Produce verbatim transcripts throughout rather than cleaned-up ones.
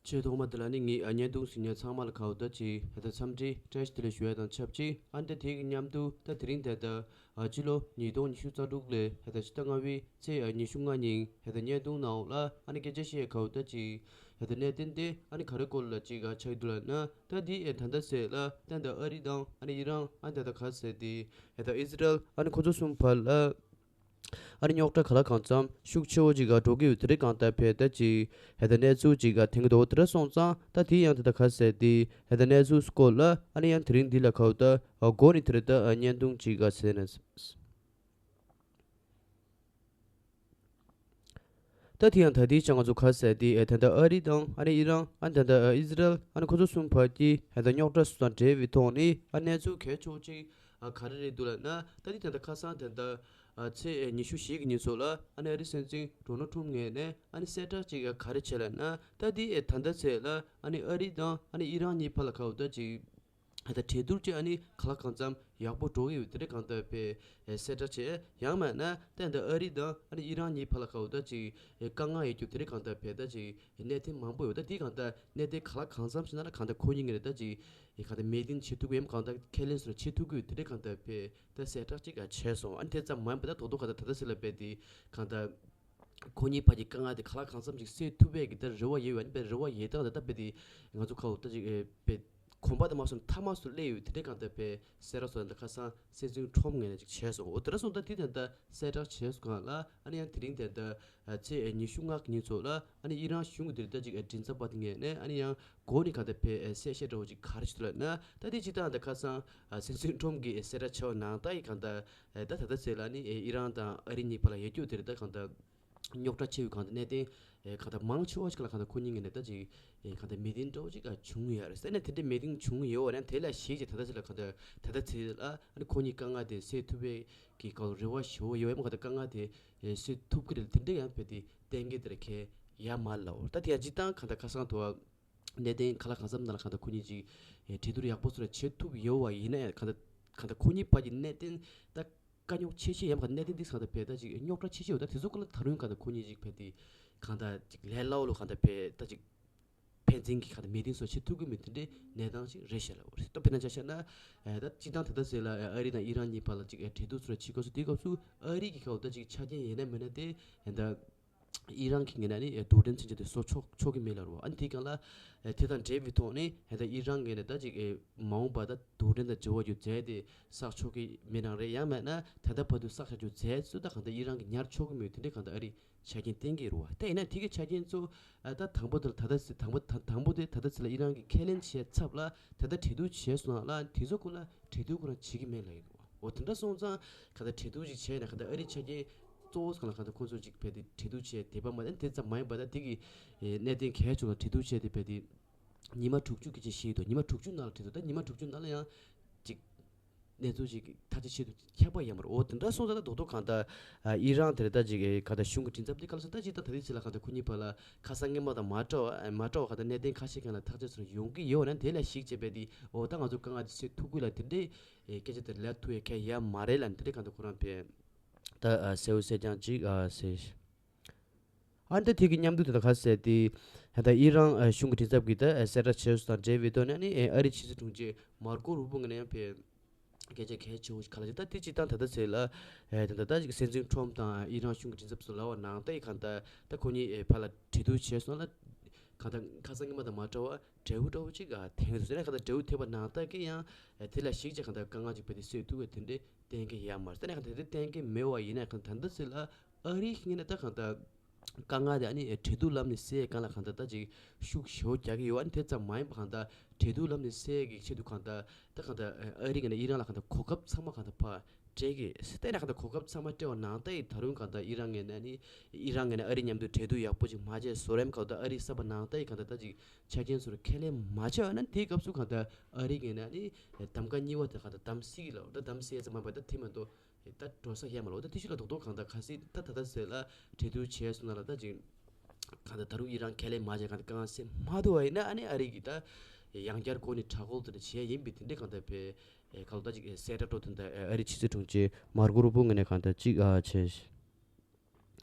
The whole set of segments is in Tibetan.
ཆེས་ཐོག་མ་དེ་ལ་ནི་ངས་ཨ་བརྙན་ཐུང་གཟིགས་མཁན་ཚང་མ་ལ་ཁ་འོ་ད་ཅིག་ཧེ་ད་འཚམས་འདྲི་བཀྲ་ཤིས་བདེ་ལེགས་ཞུ་ཡ་དང་ཆབས་ཅིག་ཨ་ནི་ད་དེ་གི་མཉམ་དུ་ད་དེ་རིང་དེ་ད་ཨ་སྤྱི་ལོ་ཉིས་སྟོང་ཉི་ཤུ་རྩ་དྲུག་ལོའི་ཧེ་ད་ཕྱི་ཟླ་ལྔ་པའི་ཚེས་ཨ་ཉི་ཤུ་ལྔ་ཉིན་ཧེ་ད་བརྙན་ཐུང་ནང་ལ་ཨ་ནི་སྐད་ཆ་བཤད་ཁ་འོ་ད་ཅིག་ཧེ་ད་གནད་དོན་དེ་ཨ་ནི་ག་རེ་སྐོར་ལ་ཅིག་ཨ་ཆགས་ཀྱི་འདུག་ལབ་ན། ད་དེ་ཨེ་ད་ལྟ་ཚེས་ལ་ད་ད་ཨ་རི་དང་ཨ་ནི་ཨི་རན་ཨ་ནི་ད་ད་ག་ཟེར་དེ་ཧེ་ད་ཨི་སི་རལ་ཨ་ནི་ཁོ་ཚོ་གསུམ་བར་ལ། ཨ་ནི་རྙོག་དྲ་ག་ལ་གང་འཚམ་ཤུགས་ཆེ་བོ་ཅིག་ག་འགྲོ་གི་ཡོད་དེ་རེད། གང་ལྟར་ཕེ་ད་ཅིག་ཧེ་ད་གནས་ཚུལ་ཅིག་ག་ཐེངས་འགྲོ་དེ་ར་སོང་ཙང་ད་དེ་ཡང་དེ་ད་ག་ཟེར་དེ་ཧེ་ད་གནས་ཚུལ་སྐོར་ལ་ཨ་ནི་ཡང་དེ་རིང་འདི་ལ་ཁ་འོ་ད་ཨ་མགོ་ནས་དེ་རེད་ད་ཨ་བརྙན་ཐུང་ཅིག་ག་ཟེར་ན། ད་དེ་ཡང་ད་དེའི་ཆ་ང་ཚོ་ག་ཟེར་དེ་ཨེ་ད་ད་ཨ་རི་དང་ཨ་ནི་ཨི་རན་ཨ་ནི་ད་ད་ཨི་སི་རལ་ཨ་ནི་ཁོ་ཚོ་གསུམ་བར་གྱི་ཧེ་ད་རྙོག་དྲ་སུ་དང་འབྲེལ་བའི་ཐོག་ནས་ཨ་གནས་ཚུལ་གལ་ཆེ་བོ་ཅིག་ཨ་ག་རེ་རེད་འདུག་ལབ་ན། ད་དེ་ད་ད་ཁ་སང་ད་ད་ཨ་ཚེས་ཉི་ཤུ་བཞི་གི་ཉིན་ཚོ་ལ་ཨ་ནི་ཨ་རི་སྲིད་འཛིན་ཌོ་ནལ་ཊམ་ངོས་ནས་ཨ་ནི་གསལ་བསྒྲགས་ཅིག་ག་རེ་བྱས་ལབ་ན། ད་དེ་ཨེ་ད་ད་ཚེས་ལ་ཨ་ནི་ཨ་རི་དང་ཨ་ནི་ཨི་རན་གཉིས་བར་ལ་ཁ་འོ་ད་ཅིག་ད་གྲོས་བསྡུར་ཅིག་ཨ་ནི་ག་ལ་གང་འཚམ་ཡག་པོ་འགྲོ་གི་ཡོད་དེ་རེད། གང་ལྟར་ཕེ་ཨེ་གསལ་བསྒྲགས་བྱས་ཡང་མིན་ན་ད་ད་ཨ་རི་དང་ཨ་ནི་ཨི་རན་གཉིས་བར་ལ་ཁ་འོ་ད་ཅིག་ཨེ་དཀའ་ངལ་ཡོད་རྒྱུ་དེ་རེད། གང་ལྟར་ཕེ་ད་ཅིག་གནད་དོན་མང་པོ་ཡོད། ད་དེ་གང་ལྟར་གནད་དོན་ག་ལ་གང་འཚམ་ཞིག་ན་ལ་གང་ལྟར་ཁོ་གཉིས་ངེས་རེད་ད་ཅིག་ཨེ་གང་ལྟར་མོས་མཐུན་བྱེད་ཐུབ་ཀྱི་ཡོད་མ། གང་ལྟར་ཁས་ལེན་སོགས་བྱེད་ཐུབ་ཀྱི་ཡོད་དེ་རེད། གང་ལྟར་ཕེ་ད་གསལ་བསྒྲགས་ཅིག་ག་བྱས་སོང་། ཨ་ནི་དེ་ཙམ་མ་ཡིན་པ་ད་རྡོག་རྡོག་གང་ལྟར་ད་ལྟ་ཟེར་ལ་ཕེ་དེ་གང་ལྟར་ཁོ་གཉིས་བར་གྱི་དཀའ་ངལ་དེ་ག་ལ་གང་འཚམ་ཅིག་སེལ་ཐུབ་པའི་གི་ད་རེ་བ་ཡོད་ཡོད། ཨ་ནི་ཕེ་རེ་བ་ཡོད་སྟངས་ད་ད་ཕེ་དེ་ང་ཚོ་ཁ་འོ་ད་ཅིག་ཨེ་ཕེ་གོམ་པ་དེ་མ་སོང་མཐའ་མ་སུ་སླེབས་ཡོད་དེ་འདྲའི་གང་ལྟར་ཕེ་གསལ་བསྒྲགས་སོགས་ད་ཁ་སང་སྲིད་འཛིན་ཊམ་ངོས་ནས་ཅིག་བྱས་སོང་། འོ་དེ་འདྲ་སོང་ད་དེ་ད་ལྟ་གསལ་བསྒྲགས་བྱས་སོང་གང་ལ་ཨ་ནི་ཡང་དེ་རིང་དེ་ལྟ་ཚེས་ཉི་ཤུ་ལྔ་གི་ཉིན་ཚོ་ལ་ཨ་ནི་ཨི་རན་གཞུང་གི་དེ་ལྟ་ཅིག་མགྲིན་ཚབ་པ་དེ་ངོས་ནས་ཨ་ནི་ཡང་འགོ་ནས་གང་ལྟར་ཕེ་གསལ་བཤད་འདྲ་བོ་ཅིག་ག་རེ་བྱས་འདུག་ལབ་ན། ད་དེ་ཅིག་ད་ད་ཁ་སང་སྲིད་འཛིན་ཊམ་གྱིས་གསལ་བསྒྲགས་བྱས་པ་ནང་ལྟར་གྱི་གང་ལྟར་ད་ད་ད་ཚེས་ལ་ཨ་ནི་ཨི་རན་དང་ཨ་རི་གཉིས་བར་ལ་ཡོད་རྒྱུ་དེ་རེད། ད་གང་ལྟར་རྙོག་དྲ་ཆེ་བའི་གང་ལྟར་གནད་དོན་ཨེ་གང་ལྟར་མང་ཆེ་བ་ཞིག་ལ་གང་ལྟར་ཁོ་གཉིས་ངོས་ནས་ད་ཅིག་ཨེ་གང་ལྟར་མི་ཏིང་འདྲ་བོ་ཅིག་ག་བྱུང་ཡོད་རེད། ཟེར་ན་དེ་འདྲའི་མི་ཏིང་བྱུང་ཡོད་པ་ན་དེ་ལ་གཞིགས་ཀྱི་ད་ལྟ་ཚེ་ལ་གང་ལྟར་ད་ལྟ་ཚེ་ལ་ཨ་ནི་ཁོ་གཉིས་དཀའ་ངལ་དེ་སེལ་ཐུབ་པའི་གི་གང་རེ་བ་ཞེ་བོ་ཡོད་པ་གང་ལྟར་དཀའ་ངལ་དེ་ཨེ་སེལ་ཐུབ་ཀྱི་རེད། དེ་འདྲའི་ཡང་ཕེ་དེ་གཏན་འཁེལ་དེ་ལ་གལ་ཡ་མ་ལ་འོ། ད་དེ་ཡང་སྤྱིར་བཏང་གང་ལྟར་ཁ་སང་དུ་བ་གནད་དོན་ག་ལ་གང་འཚམ་ནང་ལ་གང་ལྟར་ཁོ་གཉིས་ཅིག་ཨེ་གྲོས་བསྡུར་ཡག་པོ་ཚོ་ལ་བྱེད་ཐུབ་ཡོད་པ་ཡིན་ན་ཡང་གང་ལྟར་གང་ལྟར་ཁོ་གཉིས་བར་གྱི་གནད་དོན་ད་དཀའ་རྙོག་ཆེ་ཤོས་ཡིན་པ་གནད་དོན་འདི་གང་ལྟར་ཕེ་ད་ཅིག་རྙོག་དྲ་ཆེ་ཤོས་ཡོད། ད་དེ་ཚོ་ཀུན་ལ་ད་རུང་གང་ལྟར་ཁོ་གཉིས་ཅིག་ཕེ་དེ་གང་ལྟར་ཅིག་ལས་སླ་བོ་ལོ་གང་ལྟར་ཕེ་ད་ཅིག་ཕན་ཚུན་གྱི་གང་ལྟར་མི་ཏིང་སོགས་བྱེད་ཐུབ་ཀྱི་མེད་དེ་འདྲའི་གནས་སྟངས་ཤིག་རེད་ཤག་ལབ་པ་རེད། ད་དཔེར་ན་ཆ་བཞག་ན་ཨེ་ད་སྤྱིར་བཏང་ད་ལྟ་ཟེར་ལ་ཨ་རི་དང་ཨི་རན་གཉིས་བར་ལ་ཅིག་ཨེ་གྲོས་བསྡུར་ཚོ་ལ་བྱེད་སྐབས་སུ་དེའི་སྐབས་སུ་ཨ་རི་གི་གང་ལྟར་ཅིག་ཆ་རྐྱེན་ཡིན་ན་མིན་ན་དེ་ཨེ་ད་ཨི་རན་གྱི་ངོས་ནས་ནི་ཨེ་རྡུལ་ཕྲན་མཚོན་ཆ་དེ་བཟོ་ཆོག་ཆོག་གི་མེད་ལབ་རེད་བ། ཨ་ནི་དེའི་སྒང་ལ་ཨེ་དེ་དང་འབྲེལ་བའི་ཐོག་ནས་ཨེ་ད་ཨི་རན་ངོས་ནས་ད་ཅིག་ཨེ་མ་འོངས་པ་ད་རྡུལ་ཕྲན་དང་འབྲེལ་བ་ཡོད་རྫས་དེ་བསགས་ཆོག་གི་མེད་ནའང་རེད། ཡང་མིན་ན་ད་ལྟ་བར་དུ་བསགས་བཞག་རྒྱུ་རྫས་ཚོ་ད་གང་ལྟར་ཨི་རན་གྱིས་ཉར་ཆོག་གི་མེད་དེ་འདྲའི་གང་ལྟར་ཨ་རིས་ཆ་རྐྱེན་བསྟན་གྱི་རེད་བ། ད་ཡིན་ན་དེ་གི་ཆ་རྐྱེན་ཚོ་ཨ་ད་དང་པོ་དེར་ད་ལྟ་ཟེར་དང་པོ་དང་དང་པོ་དེ་ད་ལྟ་ཟེར་ལ་ཨི་རན་གྱིས་ཁས་ལེན་བྱས་ཚབ་ལ་ད་ལྟ་གྲོས་བསྡུར་བྱས་སོང་ན་ལ་དེ་ཚོ་ཀུན་ལ་གྲོས་བསྡུར་ཁོ་རང་བྱེད་ཀྱི་མེད་ལབ་ཡོད་རེད་བ། འོ་དེ་འདྲ་སོང་ཙང་གང་ལྟར་གྲོས་བསྡུར་ཅིག་བྱས་ན་གང་ལྟར་ཨ་རིའི་ཆ་རྐྱེན་གཙོ་བོ་གང་ལ་གང་ལྟར་ཁོང་ཚོ་ཅིག་ཕེ་དེ་གྲོས་བསྡུར་བྱས་དེ་པ་མ་དེ་ཙམ་མ་ཡིན་པ་ད་དེ་གི་གནད་དོན་གལ་ཆེ་བ་གྲོས་བསྡུར་བྱས་དེ་ཕེ་དེ་ཉི་མ་དྲུག་ཅུ་གི་ཅིག་བཞེས་འདུག་ཉི་མ་དྲུག་ཅུ་ནང་ལ་གྲོས་བསྡུར་ད་ཉི་མ་དྲུག་ཅུ་ནང་ལ་ཡང་ཅིག་གནས་ཚུལ་ཅིག་ཐག་གཅོད་བྱེད་དུ་ཁྱབ་པ་ཡིན་པ་རེད། འོ་དེ་འདྲ་སོང་ཙང་ད་རྡོག་རྡོག་གང་ལྟར་ཨ་ཨི་རན་དེ་རེད་ད་ཅིག་ག་ད་གཞུང་གི་མགྲིན་ཚབ་དེ་ག་ལ་སོང་ད་ཅིག་ད་ད་དེ་ཅིག་ལ་གང་ལྟར་ཁོ་གཉིས་བར་ལ་ཁ་སང་སྔོན་མ་དང་མ་འདྲ་བ་མ་འདྲ་བ་གང་ལྟར་གནད་དོན་ཁ་ཤས་གང་ལ་ཐག་གཅོད་ཚུར་ཡོང་གི་ཡོད་ན་དེ་ལ་གཞིགས་བྱས་པས་དེ་འོ་ད་ང་ཚོ་དཀའ་ངལ་དེ་སེལ་ཐུབ་ཀྱི་ལ་དེ་འདྲའི་སྐད་ཆ་དེ་ལབ་ཐུབ་ཡ་གང་ཡང་མ་རེད་ལ་དེ་འདྲའི་གང་ལྟར་ཁོ་རང་ཕེ་ད་གསལ་བོ་གསལ་རྐྱང་ཅིག་ཟེར། ཨ་ནི་ད་དེ་གི་མཉམ་དུ་དེ་དག་ག་ཟེར་ཏེ། ད་ཨི་རན་གཞུང་གི་མགྲིན་ཚབ་ཀྱིས་ད་གསལ་བསྒྲགས་བྱས་སོང་དང་འབྲེལ་བའི་ཐོག་ནས་ནི་ཨ་རིའི་ཕྱི་སྲིད་དྲུང་ཆེ་མར་ཀོ་རུ་པོ་ངོས་ནས་ཡང་ཕེ་སྐད་ཆ་གལ་ཆེ་བོ་ཞིག་ག་ལ་ཅིག་ད་དེ་ཅིག་དང་ད་ལྟ་ཚེ་ལ་ད་ད་ད་ཅིག་སྲིད་འཛིན་ཁྲོམ་དང་ཨི་རན་གཞུང་གི་མགྲིན་ཚབ་སུ་ལབ་པ་ནང་ད་ཡི་གང་ལྟར་ད་ཁོ་གཉིས་ཕར་ལ་གྲོས་བསྡུར་བྱས་སོང་ལ་གང་ལྟར་ཁ་སང་སྔོན་མ་དང་མ་འདྲ་བ་འབྲས་བུ་འདྲ་བོ་ཅིག་ཐོན་སོང་ཟེར་ན་གང་ལྟར་འབྲས་བུ་ཐོན་པ་ནང་ད་གི་ཡང་དེ་ལ་གཞིགས་བྱས་གང་ལྟར་དཀའ་ངལ་ཅིག་ཕེ་དེ་སེལ་ཐུབ་པའི་དེ་འདྲའི་གཏན་འཁེལ་ཡོད་མ་རེད། ད་ནས་གང་ལྟར་དེ་གཏན་འཁེལ་མེད་པ་ཡིན་ན་གང་ལྟར་ད་ལྟ་ཚེ་ལ་ཨ་རིའི་ངོས་ནས་ད་གང་ལྟར་དཀའ་ངལ་དེ་ཨ་ནི་གྲོས་བསྡུར་ལམ་ནས་སེལ་གང་ལ་གང་ལྟར་ད་ཅིག་ཤུགས་ཞེ་པོ་རྒྱག་གི་ཡོད། ཨ་ནི་དེ་ཙམ་མ་ཡིན་པ་གང་ལྟར་གྲོས་བསྡུར་ལམ་ནས་སེལ་གི་ཆེད་དུ་གང་ལྟར་ད་གང་ལྟར་ཨ་རིའི་ངོས་ནས་ཨི་རན་ལ་གང་ལྟར་གོ་སྐབས་ཚང་མ་གང་ལྟར་ཕར་སྤྲད་གི་ཟེར་ད་ནས་གང་ལྟར་གོ་སྐབས་ཚང་མ་སྤྲད་པ་ནང་ད་ཡི་ད་རུང་གང་ལྟར་ཨི་རན་ངོས་ནས་ཨ་ནི་ཨི་རན་ངོས་ནས་ཨ་རི་མཉམ་དུ་གྲོས་བསྡུར་ཡག་པོ་ཅིག་མ་བྱས་བཟོ་རིམ་གང་ལྟར་ཨ་རིའི་ས་བབ་ནང་ད་ཡི་གང་ལྟར་ད་ཅིག་ཆ་རྐྱེན་ཚོར་ཁས་ལེན་མ་བྱས་པ་ན་དེའི་སྐབས་སུ་གང་ལྟར་ཨ་རིའི་ངོས་ནས་ཨ་ནི་གདམ་ག་གཉིས་པ་དེ་གང་ལྟར་གདམ་སྲིད་ལ་ད་གདམ་སྲིད་ཙམ་མ་པ་ད་དེ་མ་གཏོགས། ད་འགྲོ་ས་ཡ་མ་ལོ་ད་དེ་ཤུ་ལ་རྡོག་རྡོག་གང་ལྟར་ག་སྲིད་ད་ད་ད་ཟེར་ལ་གྲོས་བསྡུར་བྱས་སོང་ན་ལ་ད་ཅིག་གང་ལྟར་ད་རུང་ཨི་རན་ཁས་ལེན་མ་བྱས་གང་ལྟར་གང་སེ་མ་ཐུབ་པ་ཡིན་ན་ཨ་ནི་ཨ་རི་གི་ད་ཡང་བསྐྱར་སྒོ་ནས་དྲག་རྒོལ་དེ་འདྲ་བྱས་ཡིན་པའི་དེ་འདྲའི་གང་ལྟར་ཕེ་ག་ལ་ད་ཅིག་གསལ་བསྒྲགས་འགྲོ་དོན་ད་ཨ་རི་ཕྱི་སྲིད་དྲུང་ཆེ་མར་ཀོ་རུ་པོ་ངོས་ནས་གང་ལྟར་ཅིག་ཨ་བྱས།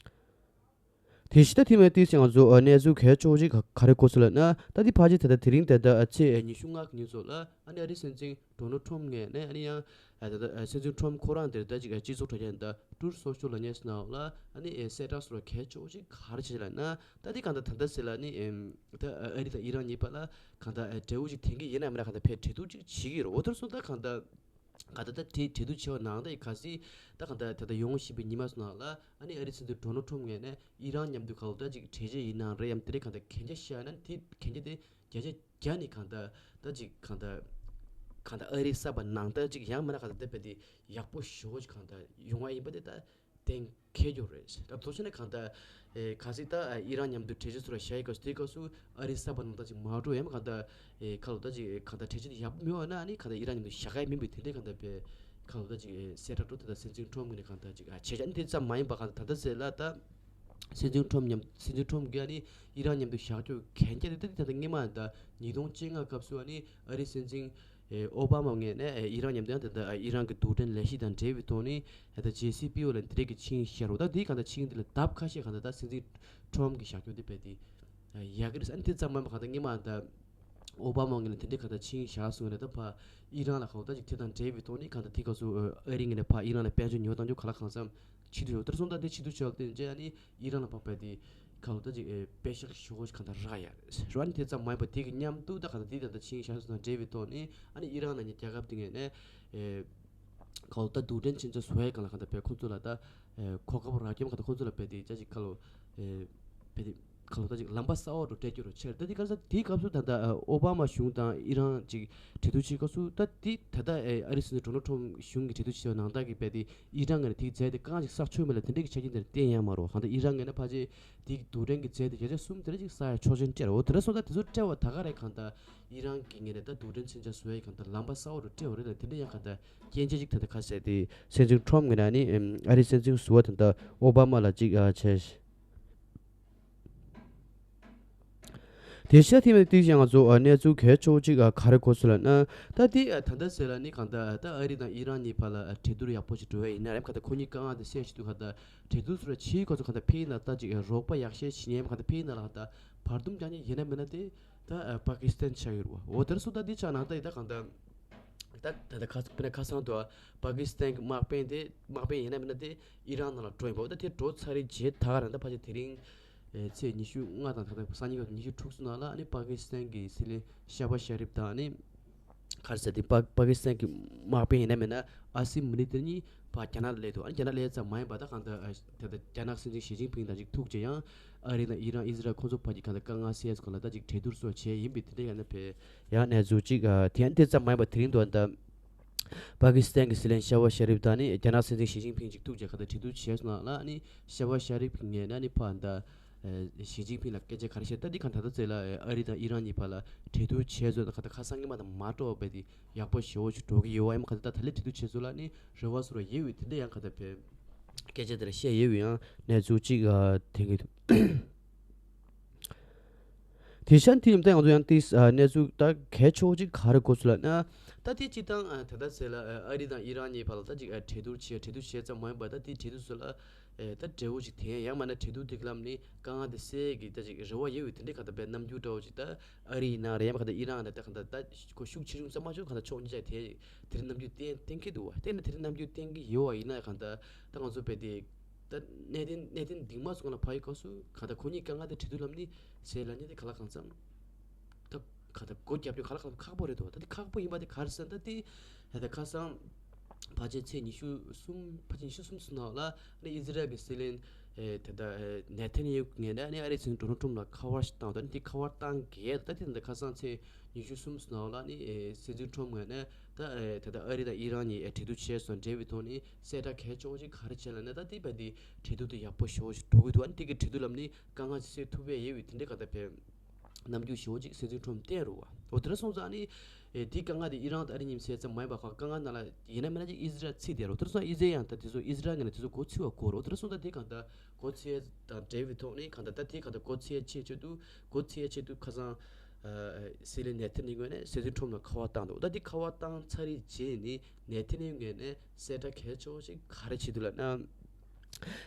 དེ་བཞིན་ད་དེ་མིན་དེའི་ཚེ་ང་ཚོ་ཨ་གནས་ཚུལ་གལ་ཆེ་བོ་ཅིག་ག་ག་རེ་གོ་སོང་ལབ་ན། ད་དེ་ཕལ་ཆེར་ད་ལྟ་དེ་རིང་ད་ལྟ་ཨ་ཚེས་ཉི་ཤུ་ལྔ་གི་ཉིན་ཚོ་ལ་ཨ་ནི་ཨ་རིའི་སྲིད་འཛིན་ཌོ་ནལ་ཊམ་ངོས་ནས་ཨ་ནི་ཡང་ཨ་ད་ལྟ་ཨ་སྲིད་འཛིན་ཊམ་ཁོ་རང་དེར་ད་ཅིག་ཨ་སྤྱི་ཚོགས་དྲ་རྒྱ་ད་ཊུརུ་སོ་ཤལ་ལབ་མཁན་ནང་ལ་ཨ་ནི་ཨེ་གསལ་བསྒྲགས་སོགས་གལ་ཆེ་བོ་ཅིག་ག་རེ་བྱས་ལབ་ན། ད་དེ་གང་ལྟར་ད་ལྟ་ཟེར་ལ་ཨ་ནི་ཨེམ་ད་ཨ་རི་དང་ཨི་རན་གཉིས་བར་ལ་གང་ལྟར་ཨེ་འབྲས་བུ་ཅིག་ཐོན་གྱི་ཡིན་ནམ་མིན་ན་གང་ལྟར་ཕར་འབྲེལ་གཏུག་ཅིག་བྱེད་ཀྱི་ཡོད་རེད། འོ་དེར་སོང་ད་གང་ལྟར། ག་ད་ལྟ་དེ་གྲོས་བསྡུར་བྱས་པ་ནང་ད་གལ་སྲིད་ད་ག་ད་ད་ལྟ་ཡོང་བཞིན་པའི་ཉི་མ་ཚོ་ནང་ལ་ཨ་ནི་ཨ་རིའི་སྲིད་འཛིན་ཌོ་ནལ་ཊམ་ངོས་ནས་ཨི་རན་མཉམ་དུ་ག་ལོ་ད་ཅིག་གྲོས་བྱེད་ཡིན་ནའང་རེད། ཡང་དེ་རིགས་ག་ད་གན་རྒྱ་བཞག་ན་དེ་གན་རྒྱ་དེ་བརྒྱ་ཆ་བརྒྱ་ནས་ག་ད་ད་ཅིག་ག་ད་ག་ད་ཨ་རིའི་ས་བབ་ནང་ད་ཅིག་ཡང་མིན་ན་ག་ད་ད་བས་དེ་ཡག་པོ་ཞེ་པོ་ཅིག་ག་ད་ཡོང་བ་ཡིན་པ་དེ་ད་གཏན་འཁེལ་རྒྱུ་རེད། ད་མདོར་བྱས་ན་གང་ལྟར་ཨེ་གལ་སྲིད་ད་ཨ་ཨི་རན་མཉམ་དུ་གྲོས་ཆོད་ཚོ་ལ་བཞག་ཡོད་སྐབས་སུ་དེའི་སྐབས་སུ་ཨ་རིའི་ས་བབ་ནང་ད་ཅིག་མ་འགྲོ་ཡང་གང་ལྟར་ཨེ་ཁ་ལོ་ད་ཅིག་ཨེ་གང་ལྟར་གྲོས་ཆོད་དེ་ཡག་པོ་མེད་པ་ན་ཨ་ནི་གང་ལྟར་ཨི་རན་མཉམ་དུ་བཞག་ག་ཡ་མིན་པའི་དེ་འདྲའི་གང་ལྟར་པའི་ཁ་ལོ་ད་ཅིག་ཨེ་གསལ་བསྒྲགས་འགྲོ་དེ་ད་སྲིད་འཛིན་ཊམ་ངོས་ནས་གང་ལྟར་ཅིག་ཨ་བྱས་ཀྱང་དེ་ཙམ་མ་ཡིན་པ་གང་ལྟར་ད་ལྟ་ཟེར་ལ་ད་སྲིད་འཛིན་ཊམ་མཉམ་སྲིད་འཛིན་ཊམ་གྱིས་ཨ་ནི་ཨི་རན་མཉམ་དུ་བཞག་རྒྱུ་གན་རྒྱ་དེ་ད་ད་ད་སྔོན་མ་ད་ཉིས་སྟོང་བཅོ་ལྔ་སྐབས་སུ་ཨ་ནི་ཨ་རིའི་སྲིད་འཛིན་ཨེ་ཨོ་བྷ་མ་ངོས་ནས་ཨེ་ཨི་རན་མཉམ་དུ་ཡང་དེ་ལྟར་ཨེ་ཨི་རན་གྱི་རྡུལ་ཕྲན་ལས་གཞི་དང་འབྲེལ་བའི་ཐོག་ནས་ཨེ་ད་ཇེ་སི་པི་ཨོ་ལ་འདི་རིགས་ཀྱི་ཆིངས་ཡིག་བཞག་རོགས། ད་དེའི་གང་ལྟར་ཆིངས་ཡིག་འདི་ལ་ལྡབ་ཁ་ཤས་གང་ལྟར་ད་སྲིད་འཛིན་ཁྲོམ་གྱི་བཞག་རྒྱུ་འདི་རྦད་དེ་ཨེ་ཡག་གི་རེད་ཟེར། ཨ་ནི་དེ་ཙམ་མ་ཡིན་པར་གང་ལྟར་སྔོན་མ་ད་ཨོ་བྷ་མ་ངོས་ནས་དེ་འདྲའི་གང་ལྟར་ཆིངས་ཡིག་བཞག་སོང་ནས་ད་ཕར་ཨི་རན་ལ་གང་ལྟར་ཅིག་དེ་དང་འབྲེལ་བའི་ཐོག་ནས་གང་ལྟར་དེའི་སྐབས་སུ་ཨ་རི་ངོས་ནས་ཕར་ཨི་རན་ལ་དཔལ་འབྱོར་ཉོ་གཏང་རྒྱུ་ག་ལ་གང་འཚམ་བྱེད་དུ་ཡོད། དེར་སོང་ད་དེ་བྱེད་དུ་བྱས་པ་དེ་རྗེས་ཨ་ནི་ཨི་རན་ལ་ཕར་རྦད་དེ་གང་ལྟར་ཅིག་ཨེ་པེ་ཤག་ཞེ་པོ་ཅིག་གང་ལྟར་རག་ཡ་རེད། རོ་ཨ་ནི་དེ་ཙམ་མ་ཡིན་པར་དེ་གི་མཉམ་དུ་ད་གང་ལྟར་དེ་ད་ལྟ་ཆིངས་ཡིག་བཞག་སོང་དང་འབྲེལ་བའི་ཐོག་ནས་ཨ་ནི་ཨི་རན་ལ་ནི་རྒྱལ་ཁབ་དེ་ངོས་ནས་ཨེ་གང་ལྟར་རྡུལ་ཕྲན་མཚོན་ཆ་བཟོ་ཡ་གང་ལ་གང་ལྟར་བས་ཁོང་ཚོ་ལ་ད་ཨེ་གོ་སྐབས་རག་གི་མ་གང་ལྟར་ཁོང་ཚོ་ལ་བས་དེ་ཅ་ཅིག་ཁ་ལོ་ཨེ་བས་དེ་གང་ལྟར་ཅིག་ལམ་པ་གསར་པ་རུ་སྤྲད་རྒྱུ་རུ་ཆེར། ད་དེ་ག་ས་དེའི་སྐབས་སུ་ད་ལྟ་ཨོ་བྷ་མ་གཞུང་དང་ཨི་རན་ཅིག་གྲོས་བསྡུར་བྱེད་སྐབས་སུ་ད་དེ་ད་ལྟ་ཨེ་ཨ་རི་སྲིད་འཛིན་ཌོ་ནལ་ཁྲོམ་གཞུང་གི་གྲོས་བསྡུར་བྱེད་པ་ནང་ལྟར་གྱི་བས་དེ་ཨི་རན་ངོས་ནས་དེའི་རྫས་དེ་རྐང་ཅིག་བསགས་ཆོག་མེད་ལ་དེ་འདྲའི་གི་ཆ་རྐྱེན་དེར་བརྟེན་ཡང་མ་རུང་། གང་ལྟར་ཨི་རན་ངོས་ནས་ཕལ་ཆེར་དེའི་རྡུལ་ཕྲན་གྱི་རྫས་དེ་བརྒྱ་ཆ་གསུམ་དེ་འདྲ་ཅིག་བསགས་ཡ་ཆོག་མཆན་སྤྲད་རེད། འོ་དེ་འདྲ་སོང་ད་དེ་ཚོ་སྤྲད་པ་ད་ག་རེ་གང་ལྟར་ཨི་རན་གྱི་ངོས་ནས་ད་རྡུལ་ཕྲན་མཚོན་ཆ་བཟོ་ཡ་གང་ལྟར་ལམ་པ་གསར་པ་རུ་སྤྲད་པ་རེད་ལ། དེ་འདྲ་ཡང་གང་ལྟར་སྐྱོན་ཆ་ཅིག་ད་ལྟ་ཁ་གསལ་དེ་སྲིད་འཛིན་ཁྲོམ་ངོས་ནས་ནི་ཨ་རིའི་སྲིད་འཛིན་ཟུར་པ་ད་ལྟ་ཨོ་བྷ་མ་ལ་ཅིག་ཨ་བྱས། དེ་ཤ་ཐིམ་དེ་ཞིག་ང་ཚོ་ཨ་གནས་ཚུལ་གལ་ཆེ་བོ་ཅིག་ཨ་ག་རེ་གོ་སོང་ལབ་ན། ད་དེ་ཨ་ད་ལྟ་ཟེར་ལ་ནི་གང་ལྟར་ད་ཨ་རི་དང་ཨི་རན་གཉིས་བར་ལ་ཨ་གྲོས་བསྡུར་ཡག་པོ་ཞིག་འགྲོ་བ་ཡིན་ན་རེད། གང་ལྟར་ཁོ་གཉིས་དཀའ་ངལ་དེ་སེལ་ཞིག་ཏུ་གང་ལྟར་གྲོས་བསྡུར་སོགས་ལ་བྱེད་ཡུལ་སྐོར་ཚོ་གང་ལྟར་ཕེ་ཡིན་ན་ད་ཅིག་ཨ་རོགས་པ་ཡག་ཤོས་བྱེད་མཁན་གང་ལྟར་ཕེ་ཡིན་ན་ལ་གང་ལྟར་བར་འདུམ་རྒྱག་མཁན་ཡིན་ན་མིན་ན་དེ་ད་ཨ་པ་ཀི་སི་ཐན་ཆགས་ཡོད་རེད་བ། འོ་དེར་སོང་ད་དེ་ཆགས་ན་ད་ཡི་ད་གང་ལྟར་ད་ད་ད་ཁ་དཔེར་ན་ཁ་སང་དུ་པ་ཀི་སི་ཐན་གྱི་དམག་དཔོན་དེ་དམག་དཔོན་ཡིན་ན་མིན་ན་དེ་ཨི་རན་ནང་ལ་འགྲོ་ཡིན་པ། འོ་ད་དེ་འགྲོ་ཚར་རེད་རྗེས་ད་ག་རང་ད་ཕལ་ཆེར་དེ་རིང་ཨེ་ཚེས་ཉི་ཤུ་ལྔ་དང་ད་ལྟ་སང་ཉིན་ག་ཉི་ཤུ་དྲུག་ཙམ་ནང་ལ་ཨ་ནི་པ་ཀི་སི་ཐན་གྱི་སྲིད་བློན་ཤ་བ་ཤ་རིབ་དང་ཨ་ནི་ག་རེ་ཟེར་དེ་པ་པ་ཀི་སི་ཐན་གྱི་དམག་དཔོན་ཡིན་ན་མིན་ན་ཨ་སིམ་མུ་ནི་དེ་གཉིས་ཕར་རྒྱ་ནག་ལ་སླེབས་འདུག་ཨ་ནི་རྒྱ་ནག་སླེབས་ཙམ་མ་ཡིན་པ་ད་གང་ལྟར་ཨ་ད་ལྟ་རྒྱ་ནག་སྲིད་འཛིན་ཞི་ཅིན་ཕིང་དང་ཅིག་ཐུག་རྗེས་ཡང་ཨ་རི་དང་ཨི་རན་ཨི་ཟི་རལ་ཁོང་ཚོ་བར་གྱི་གང་ལྟར་དཀའ་ངལ་སེལ་ཡས་སྐོར་ལ་ད་ཅིག་གྲོས་བསྡུར་སོགས་བྱས་ཡིན་པའི་དེ་འདྲ་ཡང་ན་བས་ཡང་གནས་ཚུལ་ཅིག་ཨ་དེ་ཡང་དེ་ཙམ་མ་ཡིན་པ་དེ་རིང་དུ་ཨ་ད། པ་ཀི་སི་ཐན་གྱི་སྲིད་བློན་ཤ་བ་ཤ་རིབ་དང་ནི་རྒྱ་ནག་སྲིད་འཛིན་ཞི་ཅིན་ཕིང་གཅིག་ཐུག་རྗེས་ཁ་ད་གྲོས་བསྡུར་བྱས་སོང་ལ་ནི་ཤ་བ་ཤ་རིབ་ངོས་ནས་ནི་ཕར་ད་ཞི་ཅིན་ཕིང་ལ་སྐད་ཆ་ག་རེ་བཤད། ད་འདི་གང་ད་ལྟ་ཚེ་ལ་ཨ་རི་དང་ཨི་རན་གཉིས་བར་ལ་གྲོས་བསྡུར་བྱས་ཚོད་ད་ག་ད་ཁ་སང་གི་མ་ད་མ་འགྲོ་བས་དེ་ཡག་པོ་ཞེ་བོ་ཞིག་འགྲོ་གི་ཡོད་བ། ཡང་ག་ད་ད་ལས་གྲོས་བསྡུར་བྱས་ཚོད་ལ་ནི་རེ་བ་སོར་ཡོད་བས་དེ་འདྲ་ཡང་ག་ད་བས་སྐད་ཆ་དེ་ལ་བཤད་ཡོད་བས་ཡང་གནས་ཚུལ་གཅིག་ཐེན་གྱི་འདུག་དེ་ཤ་ཐིམ་ད་ང་ཚོ་ཡང་ཏིས་གནས་ཚུལ་ད་གལ་ཆེ་བོ་ཅིག་ག་རེ་གོ་སོང་ལབ་ན། ད་དེ་སྤྱི་བཏང་ད་ལྟ་ཟེར་ལ་ཨ་རི་དང་ཨི་རན་གཉིས་བར་ལ་ད་ཅིག་གྲོས་བསྡུར་བྱས་གྲོས་བསྡུར་བྱས་ཙམ་མ་ཡིན་པ་ད་དེ་གྲོས་བསྡུར་སོགས་ལ་ད་འབྲས་བུ་ཅིག་ཐོན་ཡང་མིན་ན་གྲོས་བསྡུར་དེ་གི་ལམ་ནས་དཀའ་ངལ་དེ་སེལ་གི་ད་ཅིག་རེ་བ་ཡོད་བས་དེ་འདྲའི་ག་ད་བས་རྣམ་འགྱུར་འདྲ་བོ་ཅིག་ད་ཨ་རི་ཡིན་ན་རེད་ཡང་མིན་ག་ད་ཨི་རན་ད་ད་ག་ད་ད་ཁོ་ཤུགས་ཆེ་ཆུང་ཙམ་མ་བྱུང་ག་ད་ཕྱོགས་གཉིས་ཆ་དེ་དེ་རིང་རྣམ་འགྱུར་བསྟན་བསྟན་གི་འདུག་བ། དེ་ནི་དེ་རིང་རྣམ་འགྱུར་བསྟན་གི་ཡོད་བ་ཡིན་ན་ག་ད་ད་ང་ཚོ་བས་དེ། ད་གནད་དོན་གནད་དོན་འདི་མ་སོང་ལ་ཕ་ཡི་སྐབས་སུ་ག་ད་ཁོ་གཉིས་དཀའ་ངལ་དེ་གྲོས་བསྡུར་ལམ་ནི་ཟེར་ལ་ནི་དེ་ག་ལ་གང་འཚམ་ད་ག་ད་སྒོ་རྒྱབ་རྒྱུ་ག་ལ་གང་འཚམ་ཁག་པོ་རེད་དོ། ད་དེ་ཁག་པོ་ཡིན་པ་དེ་ག་རེ་ཟེར་ན་ད་དེ་ད་ད་ཁ་སང་ཕལ་ཆེར་ཚེས་ཉི་ཤུ་གསུམ་ཕལ་ཆེར་ཉི་ཤུ་གསུམ་ཙམ་ནང་ལ་ནི་ཨི་ཟི་རལ་གྱི་སྲིད་བློན་ཨེ་ད་ད་ཨེ་ནེ་ཐན་ཡ་ཧུ་ངོས་ནས་ནི་ཨ་རིའི་སྲིད་འཛིན་ཌོ་ནལ་ཊམ་ལ་ཁ་པར་ཞིག་བཏང་ད་ནི་དེ་ཁ་པར་བཏང་གས་ད་དེ་ད་ད་ཁ་སང་ཚེས་ཉི་ཤུ་གསུམ་ཙམ་ནང་ལ་ནི་ཨེ་སྲིད་འཛིན་ཊམ་ངོས་ནས་ད་ཨེ་ད་ད་ཨ་རི་དང་ཨི་རན་གཉིས་ཨེ་གྲོས་བསྡུར་བྱས་སོང་འབྲེལ་བའི་ཐོག་ནི་གསལ་བསྒྲགས་གལ་ཆེ་བོ་ཞིག་ག་རེ་བྱས་ལབ་ན། ད་དེ་བས་དེ་གྲོས་བསྡུར་དེ་ཡག་པོ་ཞེ་བོ་ཞིག་འགྲོ་གི་འདུག་ཨ་ནི་དེ་གི་གྲོས་བསྡུར་ལམ་ནི་དཀའ་ངལ་ཞིག་སེལ་ཐུབ་པའི་ཡོད་པའི་དེ་འདྲའི་ག་ད་བས་རྣམ་འགྱུར་ཞེ་བོ་ཅིག་སྲིད་འཛིན་ཊམ་བསྟན་རུ་བ། འོ་དེ་འདྲ་སོང་ཙང་ཨ་ནི་ཨེ་དེ་དཀའ་ངལ་དེ་ཨི་རན་དང་ཨ་རི་གཉིས་སེལ་ཙམ་མ་ཡིན་པ་གང་དཀའ་ངལ་ནང་ལ་ཡིན་ན་མིན་ན་ཅིག་ཨི་ཟི་རལ་ཚིག་དེ་རུ་དེ་འདྲ་སོང་ཨི་ཟི་རལ་ཡང་ད་དེ་ཚོ་ཨི་ཟི་རལ་ངོས་ནས་དེ་ཚོ་མགོ་ཚོས་པ་གོ་རུ་དེ་འདྲ་སོང་ཙང་དེ་གང་ད་མགོ་ཚོས་དང་འབྲེལ་བའི་ཐོག་ནས་གང་ད་ད་དེ་གང་ད་མགོ་ཚོས་ཆེད་ཆེད་དུ་མགོ་ཚོས་ཆེད་དུ་ཁ་སང་ཨ་སྲིད་བློན་ནེ་ཐན་ཡ་ཧུ་ངོས་ནས་སྲིད་འཛིན་ཊམ་ལ་ཁ་པར་བཏང་འདུག་ད་དེ་ཁ་པར་བཏང་ཚར་རེད་རྗེས་ནི་ནེ་ཐན་ཡ་ཧུ་ངོས་ནས་གསལ་བསྒྲགས་གལ་ཆེ་བོ་ཞིག་ག་རེ་བྱེད་འདུག་ལབ་ན།